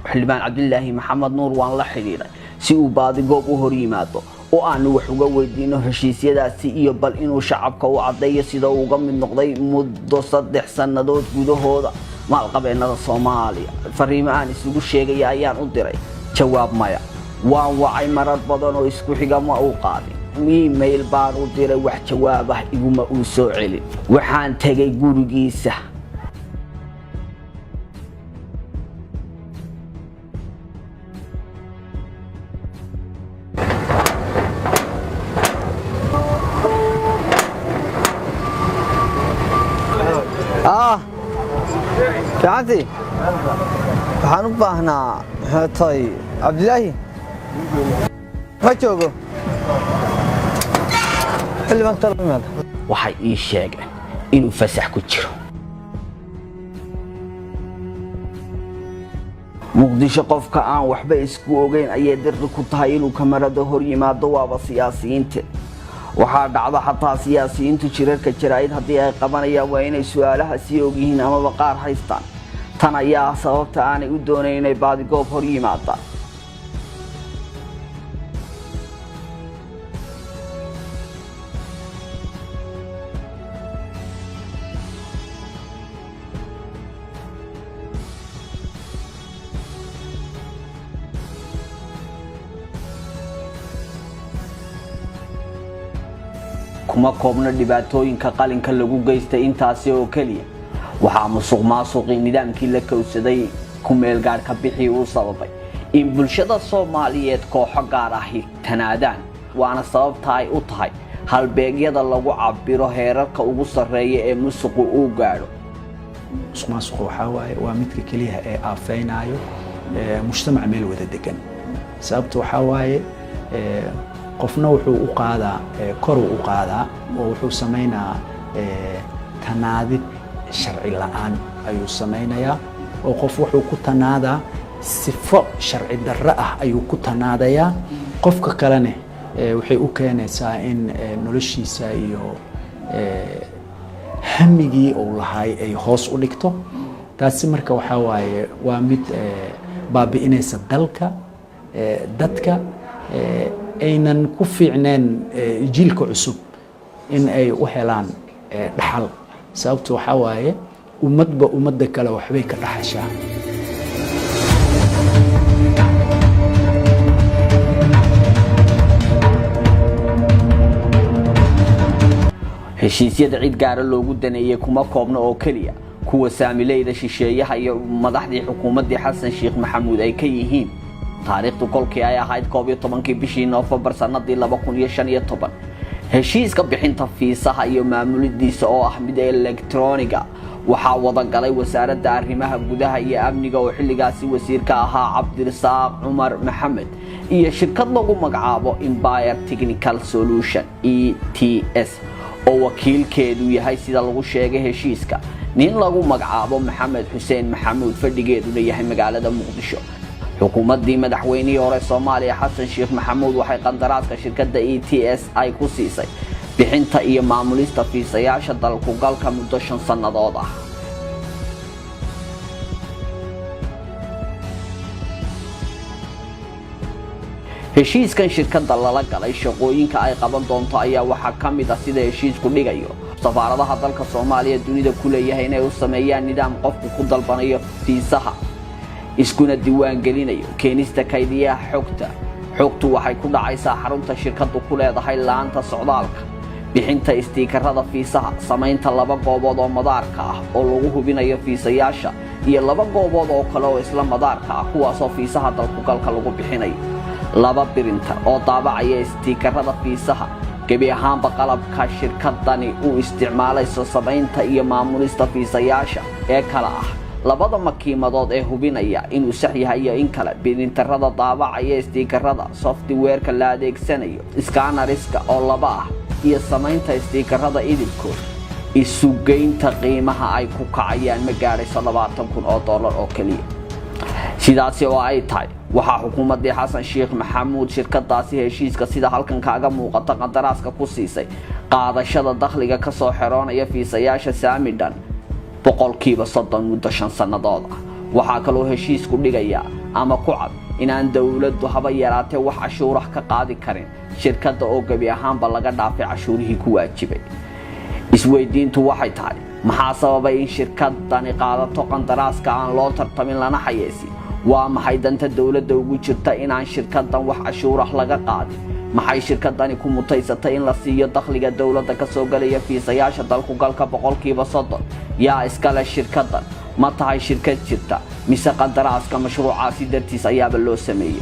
Xildhibaan Cabdilaahi Maxamed Nuur waan la xidhiidhay si uu baadigoob u hor yimaado oo aanu wax uga weydiino heshiisyadaasi iyo bal inuu shacabka u caddeeyo sida uu uga mid noqday muddo 3 sannadood gudahooda maalqabeennada Soomaaliya. Fariimo aan isugu sheegaya ayaan u diray, jawaab maya. Waan wacay marar badan oo isku xiga, ma uu qaadin. Email baan u diray, wax jawaab ah iguma uu soo celin. Waxaan tegay gurigiisa. Fiicantii, waxaan u baahnaa, maxay tahay, Cabdilaahi ma joogo xildhibaan talo. Waxay ii sheegeen inuu fasax ku jiro. Muqdisho qofka aan waxba isku ogeyn ayay dirqi ku tahay inuu kamarada hor yimaado, waaba siyaasiyiinta. Waxaa dhacda xataa siyaasiyiintu jirarka jaraa'id haddii ay qabanayaan waa inay su-aalaha sii ogyihiin amaba qaar haystaan. Tan ayaa ah sababta aanay u doonayn inay baadigoob hor yimaadaan. Kuma koobna dhibaatooyinka qalinka lagu geystay intaasi oo keliya. Waxaa musuq maasuqii nidaamkii la kowsaday ku meelgaadhka bixii uu sababay in bulshada Soomaaliyeed kooxo gaar ahi tanaadaan, waana sababta ay u tahay halbeegyada lagu cabiro heerarka ugu sarreeya ee musuqu uu gaadho. Musuq maasuqa waxaa waaye waa midka keliya ee aafeynaayo mujtamac meel wada degan. Sababta waxaa waaye, qofna wuxuu u qaadaa, koruu u qaadaa oo wuxuu samaynaa tanaadid sharci la'aan ayuu samaynayaa, oo qof wuxuu ku tanaadaa sifo sharci darro ah ayuu ku tanaadayaa. Qofka kalene waxay u keenaysaa in noloshiisa iyo hamigii uu lahaay ay hoos u dhigto. Taasi marka waxaa waaye waa mid baabi'inaysa dalka, dadka aynan ku fiicneen jiilka cusub in ay u helaan dhaxal. Sababta waxaa waaye ummadba ummadda kale waxbay ka dhaxashaa. Heshiisyada cid gaara loogu daneeyey kuma koobna oo keliya kuwa saamileyda shisheeyaha iyo madaxdii xukuumaddii Xasan Sheekh Maxamuud ay ka yihiin. Taariikhdu kolkii ay ahayd 11kii bishii Noofembar sanadii 2015, heshiiska bixinta fiisaha iyo maamulidiisa oo ah mid elektroniga waxaa wada galay Wasaaradda Arrimaha Gudaha iyo Amniga oo xilligaasi wasiirka ahaa Cabdirasaaq Cumar Maxamed iyo shirkad lagu magacaabo Empire Technical Solution ETS, oo wakiilkeedu yahay, sida lagu sheegay heshiiska, nin lagu magacaabo Maxamed Xuseen Maxamuud, fadhigeeduna yahay magaalada Muqdisho. Xukuumaddii madaxweynihii hore Soomaaliya Xasan Sheekh Maxamuud waxay qandaraaska shirkadda ETS ay ku siisay bixinta iyo maamulista fiisayaasha dalkugalka muddo 5 sannadood ah. Heshiiskan shirkadda lala galay shaqooyinka ay qaban doonto ayaa waxaa ka mid ah, sida heshiisku dhigayo, safaaradaha dalka Soomaaliya dunida ku leeyahay inay u sameeyaan nidaam qofku ku dalbanayo fiisaha, iskuna diiwaan gelinayo, keenista kaydiyaha xogta. Xogtu waxay ku dhacaysaa xarunta shirkaddu ku leedahay laanta socdaalka, bixinta istiikarada fiisaha, samaynta laba goobood oo madaarka ah oo lagu hubinayo fiisayaasha iyo laba goobood oo kale oo isla madaarka ah, kuwaasoo fiisaha dalkugalka lagu bixinayo, laba printer oo daabacaya istiikarada fiisaha. Gebi ahaanba qalabka shirkadani u isticmaalayso samaynta iyo maamulista fiisayaasha ee kala ah labada makiimadood ee hubinaya inuu sax yahay iyo in kale, printerada daabacaya istiikarada, softwareka la adeegsanayo, scanneriska oo laba ah iyo samaynta istiikarada idibkood, isugeynta qiimaha ay ku kacayaan ma gaadhayso $20,000 oo keliya. Sidaasi oo ay tahay, waxaa xukuumaddii Xasan Sheekh Maxamuud shirkadaasi heshiiska, sida halkan kaaga muuqata, qandaraaska ku siisay qaadashada dakhliga kasoo xeroonaya fiisayaasha saamidhan 30% muddo 5 sannadood ah. Waxaa kaloo heshiisku dhigayaa ama ku cad inaan dowladdu haba yaraatee wax cashuurah ka qaadi karin shirkadda, oo gebi ahaanba laga dhaafay cashuurihii ku waajibay. Isweydiintu waxay tahay, maxaa sababay in shirkadani qaadato qandaraaska aan loo tartamin lana xayeysin? Waa maxay danta dowladda ugu jirta inaan shirkaddan wax cashuurah laga qaadin? Maxay shirkadani ku mutaysatay in la siiyo dakhliga dowladda ka soo galaya fiisayaasha dalkugalka 30%? Yaa iskale shirkaddan? Ma tahay shirkad jirta, mise qandaraaska mashruucaasi dartiis ayaaba loo sameeyey?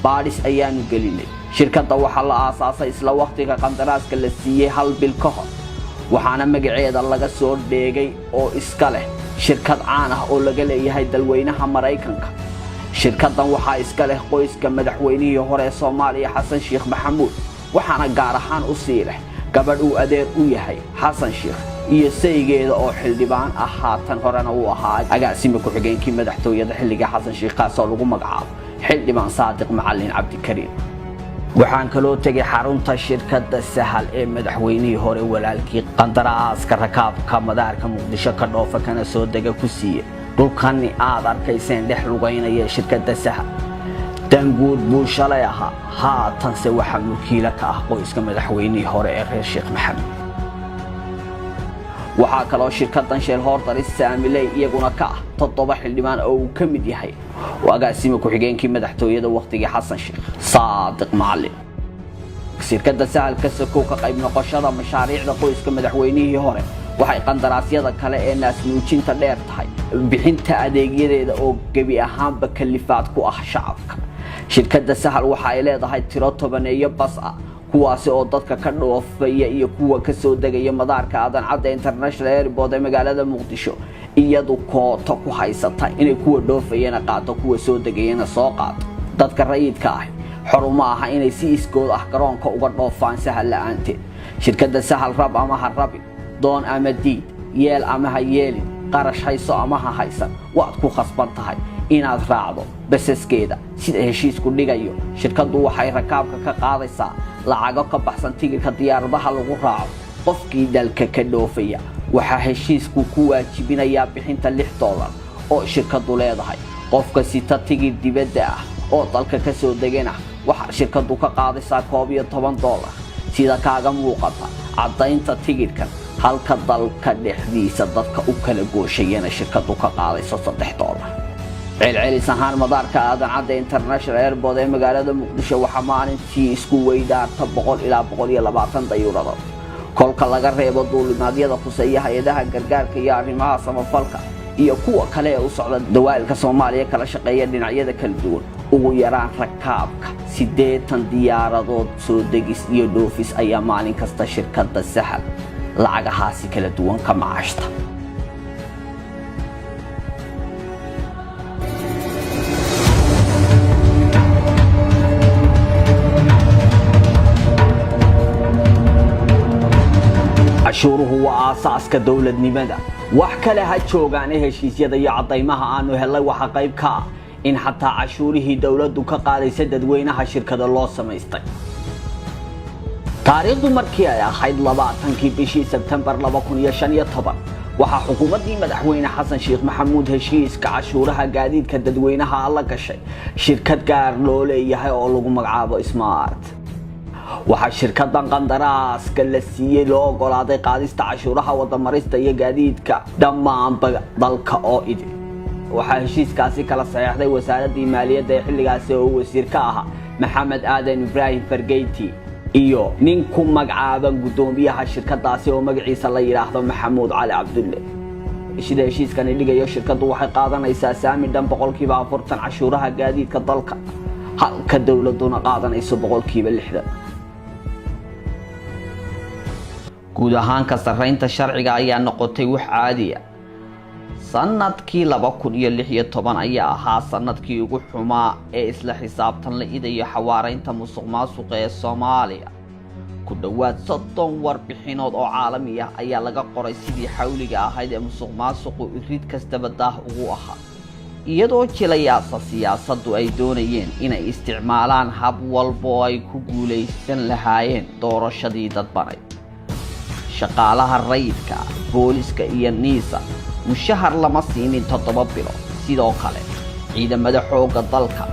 Baadhis ayaanu gelinay. Shirkadda waxaa la aasaasay isla wakhtiga qandaraaska la siiyey, hal bil ka hor, waxaana magaceeda laga soo dheegay oo iska leh shirkad caan ah oo laga leeyahay dalweynaha Maraykanka. Shirkaddan waxaa iska leh qoyska madaxweynihii hore ee Soomaaliya, Xasan Sheekh Maxamuud, waxaana gaar ahaan u sii leh gabadh uu adeer u yahay Xasan Sheekh iyo saygeeda oo xildhibaan ah, haatan horena uu ahaa agaasime ku-xigeenkii madaxtooyada xilliga Xasan Sheekh, kaasoo lagu magacaabo Xildhibaan Saadiq Macalin Cabdikariim. Waxaan kaloo tegay xarunta shirkadda Sahal ee madaxweynihii hore walaalkii qandaraaska rakaabka madaarka Muqdisho ka dhoofa kana soo dega ku siiye. Dhulkani aad arkayseen dhex lugaynaya shirkadda Sahal danguud buu shalay ahaa, haatanse waxaa mulkiilo ka ah qoyska madaxweynihii hore ee reer Sheekh Maxamed. Waxaa kaloo shirkadan shareholders, saamiley iyaguna ka ah toddoba xildhibaan oo uu ka mid yahay agaasime ku-xigeenkii madaxtooyada wakhtigii Xasan Sheekh, Saadiq Macalin. Shirkadda Sahal ka sokow ka qayb noqoshada mashaariicda qoyska madaxweynihii hore, waxay qandaraasyada kale ee naasnuujinta dheer tahay bixinta adeegyadeeda oo gebi ahaanba kalifaad ku ah shacabka. Shirkadda Sahal waxa ay leedahay tiro tobaneeyo bas ah, kuwaasi oo dadka ka dhoofaya iyo kuwa ka soo degaya madaarka Aadan Cadde International Airport ee magaalada Muqdisho iyadu kooto ku haysata inay kuwa dhoofayana qaato, kuwa soo degayana soo qaato. Dadka rayidka ahi xor uma aha inay si iskood ah garoonka uga dhoofaan Sahal la-aanteed. Shirkadda Sahal, rab ama ha rabin, doon ama diid, yeel ama ha yeelin, qarash hayso ama ha haysan, waad ku khasban tahay inaad raacdo basaskeeda. Sida heshiisku dhigayo, shirkaddu waxay rakaabka ka qaadaysaa lacago ka baxsan tigirka diyaaradaha lagu raaco. Qofkii dalka ka dhoofaya waxaa heshiisku ku waajibinayaa bixinta $6 oo shirkaddu leedahay. Qofka sita tigir dibadda ah oo dalka ka soo degana waxaa shirkaddu ka qaadaysaa $11, sida kaaga muuqata caddaynta tigidhkan, halka dalka dhexdiisa dadka u kala gooshayana shirkaddu ka qaadayso $3. Celcelis ahaan, madaarka Aadan Cadde International Airport ee magaalada Muqdisho waxaa maalintii isku weydaarta 100 ilaa 120 dayuuradood, kolka laga reebo duulimaadyada khuseeya hay-adaha gargaarka iyo arrimaha samafalka iyo kuwa kale ee u socda dawaa'ilka Soomaaliya kala shaqeeya dhinacyada kala duwan. Ugu yaraan rakaabka 80 diyaaradood soo degis iyo dhoofis ayaa maalin kasta shirkadda Sahal lacagahaasi kala duwan ka macaashta. Cashuuruhu waa aasaaska dowladnimada. Wax kale ha joogaane, heshiisyada iyo caddaymaha aanu helay waxaa qayb ka ah in xataa cashuurihii dowladdu ka qaadaysa dadweynaha shirkada loo samaystay. Taariikhdu markii ay ahayd 20-kii bishii Sebtembar 2015, waxaa xukuumaddii Madaxweyne Xasan Sheekh Maxamuud heshiiska cashuuraha gaadiidka dadweynaha la gashay shirkad gaar loo leeyahay oo lagu magacaabo Smart. Waxaa shirkadan qandaraaska la siiyey loo ogolaaday qaadista cashuuraha wadamarista iyo gaadiidka dhammaanba dalka oo idin. Waxaa heshiiskaasi kala saxeexday Wasaaraddii Maaliyadda ee xilligaasi oo wasiir ka ahaa Maxamed Aadan Ibraahim Fargeyti iyo nin ku magacaaban guddoomiyaha shirkadaasi oo magaciisa la yidhaahdo Maxamuud Cali Cabdulle. Sida heshiiskani dhigayo, shirkaddu waxay qaadanaysaa saami dhan 40% cashuuraha gaadiidka dalka, halka dowladuna qaadanayso 60%. Guud ahaan, ka sarreynta sharciga ayaa noqotay wax caadiya. Sanadkii 2016 ayaa ahaa sanadkii ugu xumaa ee isla xisaabtan la idayo xawaaraynta musuq maasuqa ee Soomaaliya. Ku dhowaad 30 warbixinood oo caalami ah ayaa laga qoray sidii xawliga ahayd ee musuq maasuqu irid kastaba daah ugu ahaa, iyadoo jilayaasa siyaasaddu ay doonayeen inay isticmaalaan hab walba oo ay ku guulaysan lahaayeen doorashadii dadbanayd. Shaqaalaha rayidka, booliska iyo NISA mushahar lama siinin 7 bilood. Sidoo kale, ciidamada xoogga dalka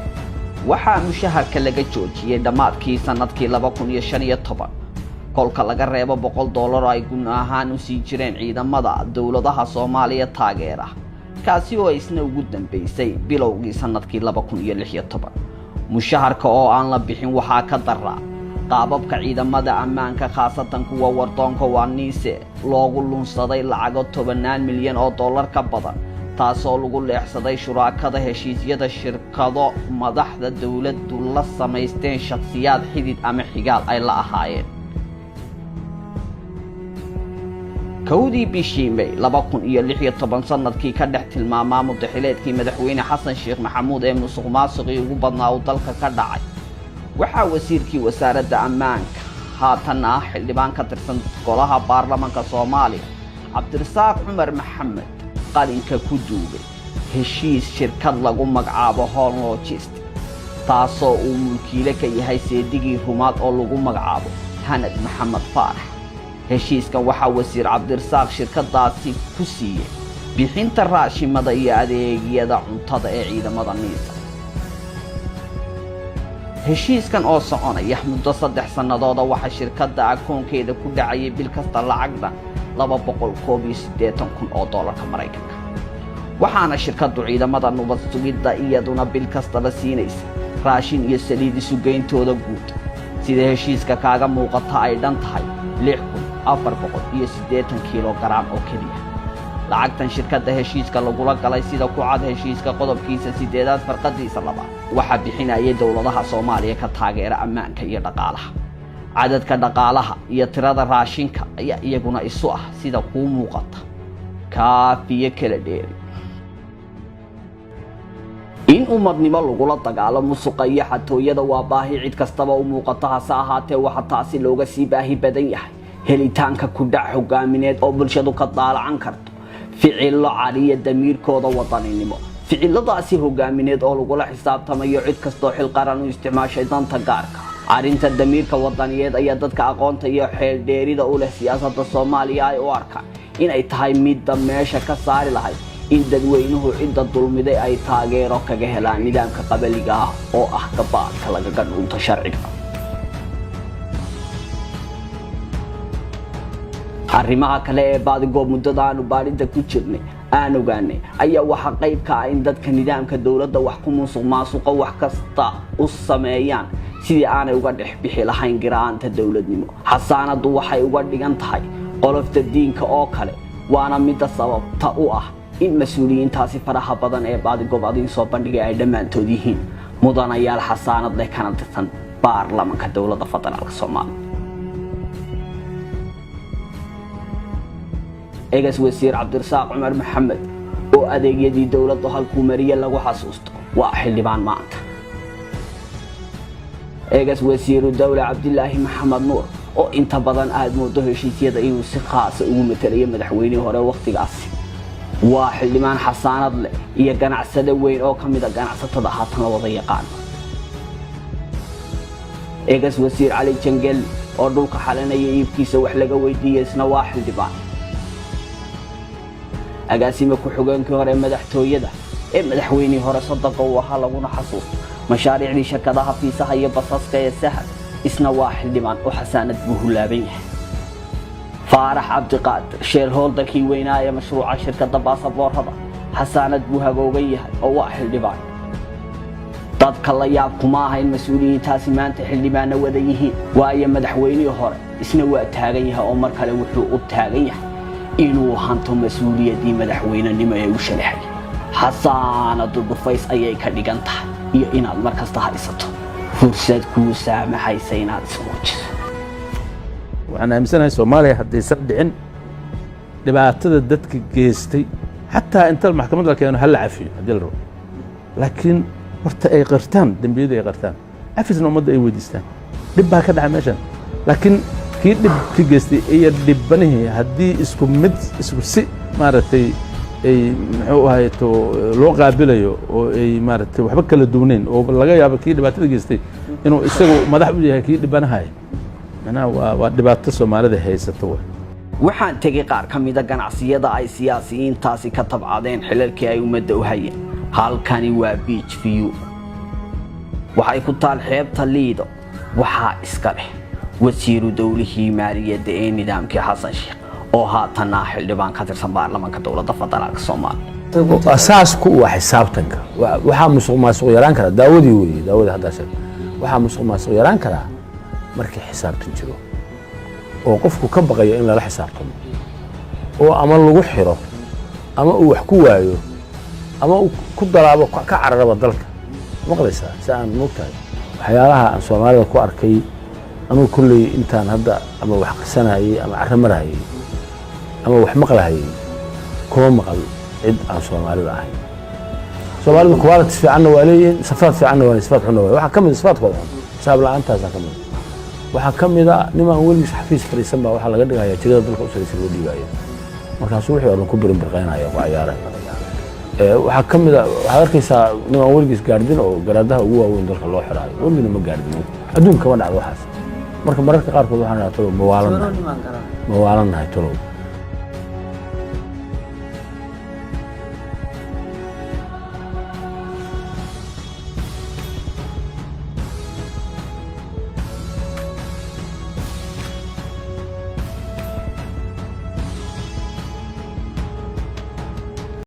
waxaa mushaharka laga joojiyey dhammaadkii sanadkii 2015, kolka laga reebo $100 oo ay gun ahaan u sii jireen ciidamada dowladaha Soomaaliya taageera, kaasi oo isna ugu dambeysay bilowgii sanadkii 2016. Mushaharka oo aan la bixin waxaa ka daraa qaababka ciidamada ammaanka, khaasatan kuwa wardoonka waa NISA, loogu lunsaday lacago tobanaan milyan oo dollar ka badan, taasoo lagu leexsaday shuraakada heshiisyada shirkado madaxda dowladdu la samaysteen shakhsiyaad xidid ama xigaal ay la ahaayeen. 1-dii bishii May 2016, sanadkii ka dhex tilmaamaa mudaxileedkii Madaxweyne Xasan Sheekh Maxamuud ee musuq maasuqii ugu badnaa uu dalka ka dhacay, waxaa wasiirkii Wasaaradda Ammaanka, haatan ah xildhibaan ka tirsan golaha baarlamanka Soomaaliya, Cabdirasaaq Cumar Maxamed qalinka ku duugay heshiis shirkad lagu magacaabo Hon Logistic, taasoo uu mulkiile ka yahay seedigii Rumaad oo lagu magacaabo Hanad Maxamed Faarax. Heshiiskan waxaa wasiir Cabdirasaaq shirkadaasi ku siiyey bixinta raashimada iyo adeegyada cuntada ee ciidamada NISA. Heshiiskan oo soconaya muddo 3 sannadooda, waxaa shirkadda akoonkeeda ku dhacayay bil kasta lacag dhan 281,000 oo doolarka Maraykanka, waxaana shirkaddu ciidamada nabad sugidda iyaduna bil kastaba siinaysa raashin iyo saliid isugeyntooda guud, sida heshiiska kaaga muuqata, ay dhan tahay 6480 kilogaram oo keliya. Lacagtan shirkadda heshiiska lagula galay, sida ku cad heshiiska qodobkiisa sideedaad farqadiisa labaad, waxaa bixinayay dowladaha Soomaaliya ka taageera ammaanka iyo dhaqaalaha. Cadadka dhaqaalaha iyo tirada raashinka ayaa iyaguna isu ah, sida kuu muuqata, kaafiyo kala dheeri. In ummadnimo lagula dagaalo musuqa iyo xatooyada waa baahi cid kastaba u muuqato. Hase ahaatee, waxa taasi looga sii baahi badan yahay helitaanka kudhac hogaamineed oo bulshadu ka daalacan karto ficilo cariya damiirkooda wadaninimo, ficiladaasi hogaamineed oo lagula xisaabtamayo cid kastoo xil qaran u isticmaashay danta gaarka. Arrinta damiirka wadaniyeed ayaa dadka aqoonta iyo xeeldheerida u leh siyaasadda Soomaaliya ay u arkaan inay tahay midda meesha ka saari lahayd in dadweynuhu cidda dulmiday ay taageero kaga helaan nidaamka qabaliga ah oo ah gabaadka lagaga dhunto sharciga. Arrimaha kale ee baadigoob muddada aanu baadhida ku jirnay aan ogaanay ayaa waxaa qayb ka ah in dadka nidaamka dowladda wax ku musuq maasuqa wax kasta u sameeyaan sidii aanay uga dhex bixi lahayn giraanta dowladnimo. Xasaanadu waxay uga dhigan tahay qolofta diinka oo kale, waana midda sababta u ah in mas-uuliyiintaasi faraha badan ee baadigoob adiin soo bandhigay ay dhammaantood yihiin mudanayaal xasaanad leh kana tirsan baarlamanka Dowladda Federaalka Soomaaliya. Egas wasiir Cabdirasaaq Cumar Maxamed oo adeegyadii dowladdu halkuu mariye lagu xasuusto waa xildhibaan maanta. Egas wasiiru dowle Cabdilaahi Maxamed Nuur oo inta badan aad moodo heshiisyada inuu si khaasa ugu matelayo madaxweynihii hore wakhtigaasi waa xildhibaan xasaanad leh iyo ganacsade weyn oo ka mid a ganacsatada haatan la wada yaqaano. Egas wasiir Cali Jangeli Oo dhulka xalinaya iibkiisa wax laga weydiiyey, isna waa xildhibaan. Agaasime ku-xigeenkii hore madaxtooyada ee madaxweynihii hore soddogga uu ahaa, laguna xasuusto mashaariicdii shirkadaha fiisaha iyo basaska ee Sahal, isna waa xildhibaan oo xasaanad buu hulaaban yahay. Faarax Cabdiqaadir, shareholderkii weynaa ee mashruuca shirkadda baasaboorada, xasaanad buu hagoogan yahay oo waa xildhibaan. Dadka la yaab kuma aha in mas-uuliyiintaasi maanta xildhibaano wada yihiin, waayo madaxweynihii hore isna waa taagan yahay oo mar kale wuxuu u taagan yahay inuu hanto mas-uuliyaddii madaxweynenimo ee u shalaxay. Xasaanadu dhufays ayay ka dhigan tahay iyo inaad mar kasta haysato fursad kuu saamaxaysa inaad ismuujiso. Waxaan aaminsanahay Soomaaliya haddaysan dhicin dhibaatada dadka geystay, xataa inta maxkamad la keeno ha la cafiyo haddii la rabo, laakiin horta ay qirtaan dembiyada, ay qirtaan, cafisna ummadda ay weydiistaan. Dhib baa ka dhaca meeshan, laakiin kii dhibka geystay iyo dhibbanihii haddii isku mid, isku si maaragtay ay muxuu ahay to loo qaabilayo oo ay maaragtay waxba kala duwnayn, oo laga yaabo kii dhibaatada geystay inuu isagu madax u yahay kii dhibanahay, macnaha waa dhibaato Soomaalida haysato wa. Waxaan tegey qaar ka mida ganacsiyada ay siyaasiyiintaasi ka tabcadeen xilalkii ay ummadda u hayeen. Halkani waa Beach View, waxay ku taal xeebta Liido. Waxaa iska leh wasiiru dowlihii maaliyadda ee nidaamkii Xasan Sheekh oo haatanna xildhibaan ka tirsan baarlamaanka Dowladda Federaalka Soomaaliya. Asaasku waa xisaabtanka. Waxaa musuq maasuq yaraan karaa, daawadii weeye, daawadii haddaa sheeg, waxaa musuq maasuq yaraan karaa markii xisaabtan jiro oo qofku ka baqayo in lala xisaabtamo oo ama lagu xiro ama uu wax ku waayo ama uu ku dalaabo ka cararaba dalka. Maqlaysaa si aan moogtahay waxyaalaha aan Soomaalida ku arkay anugu kolley intaan hadda ama wax aqrisanayay ama carro marahayay ama wax maqlahayay, kuma maqal cid aan Soomaalida ahayn. Soomaalidu quality fiicanna waa leeyihiin, sifaad fiicanna waa leeyihin, sifaad xunna waa. Waxaa ka mid sifaadkooda xun xisaab la'aantaasaa ka mid. Waxaa ka mid a nimaan weligiis xafiis fadhiisan baa waxaa laga dhigayaa jegada dalka u saraysa loo dhiibaya, markaasuu wixii oo dhan ku birinbirqaynaya, ku cayaaraya. Waxaa ka mid a waxaad arkaysaa nimaan weligiis gaardin oo garaadaha ugu waaweyn dalka loo xiraayo, weligina ma gaardin. Adduunka kama dhacdo waxaas. Marka mararka qaarkood waxaan dhahaa, talow ma waalannahay? Ma waalannahay talow?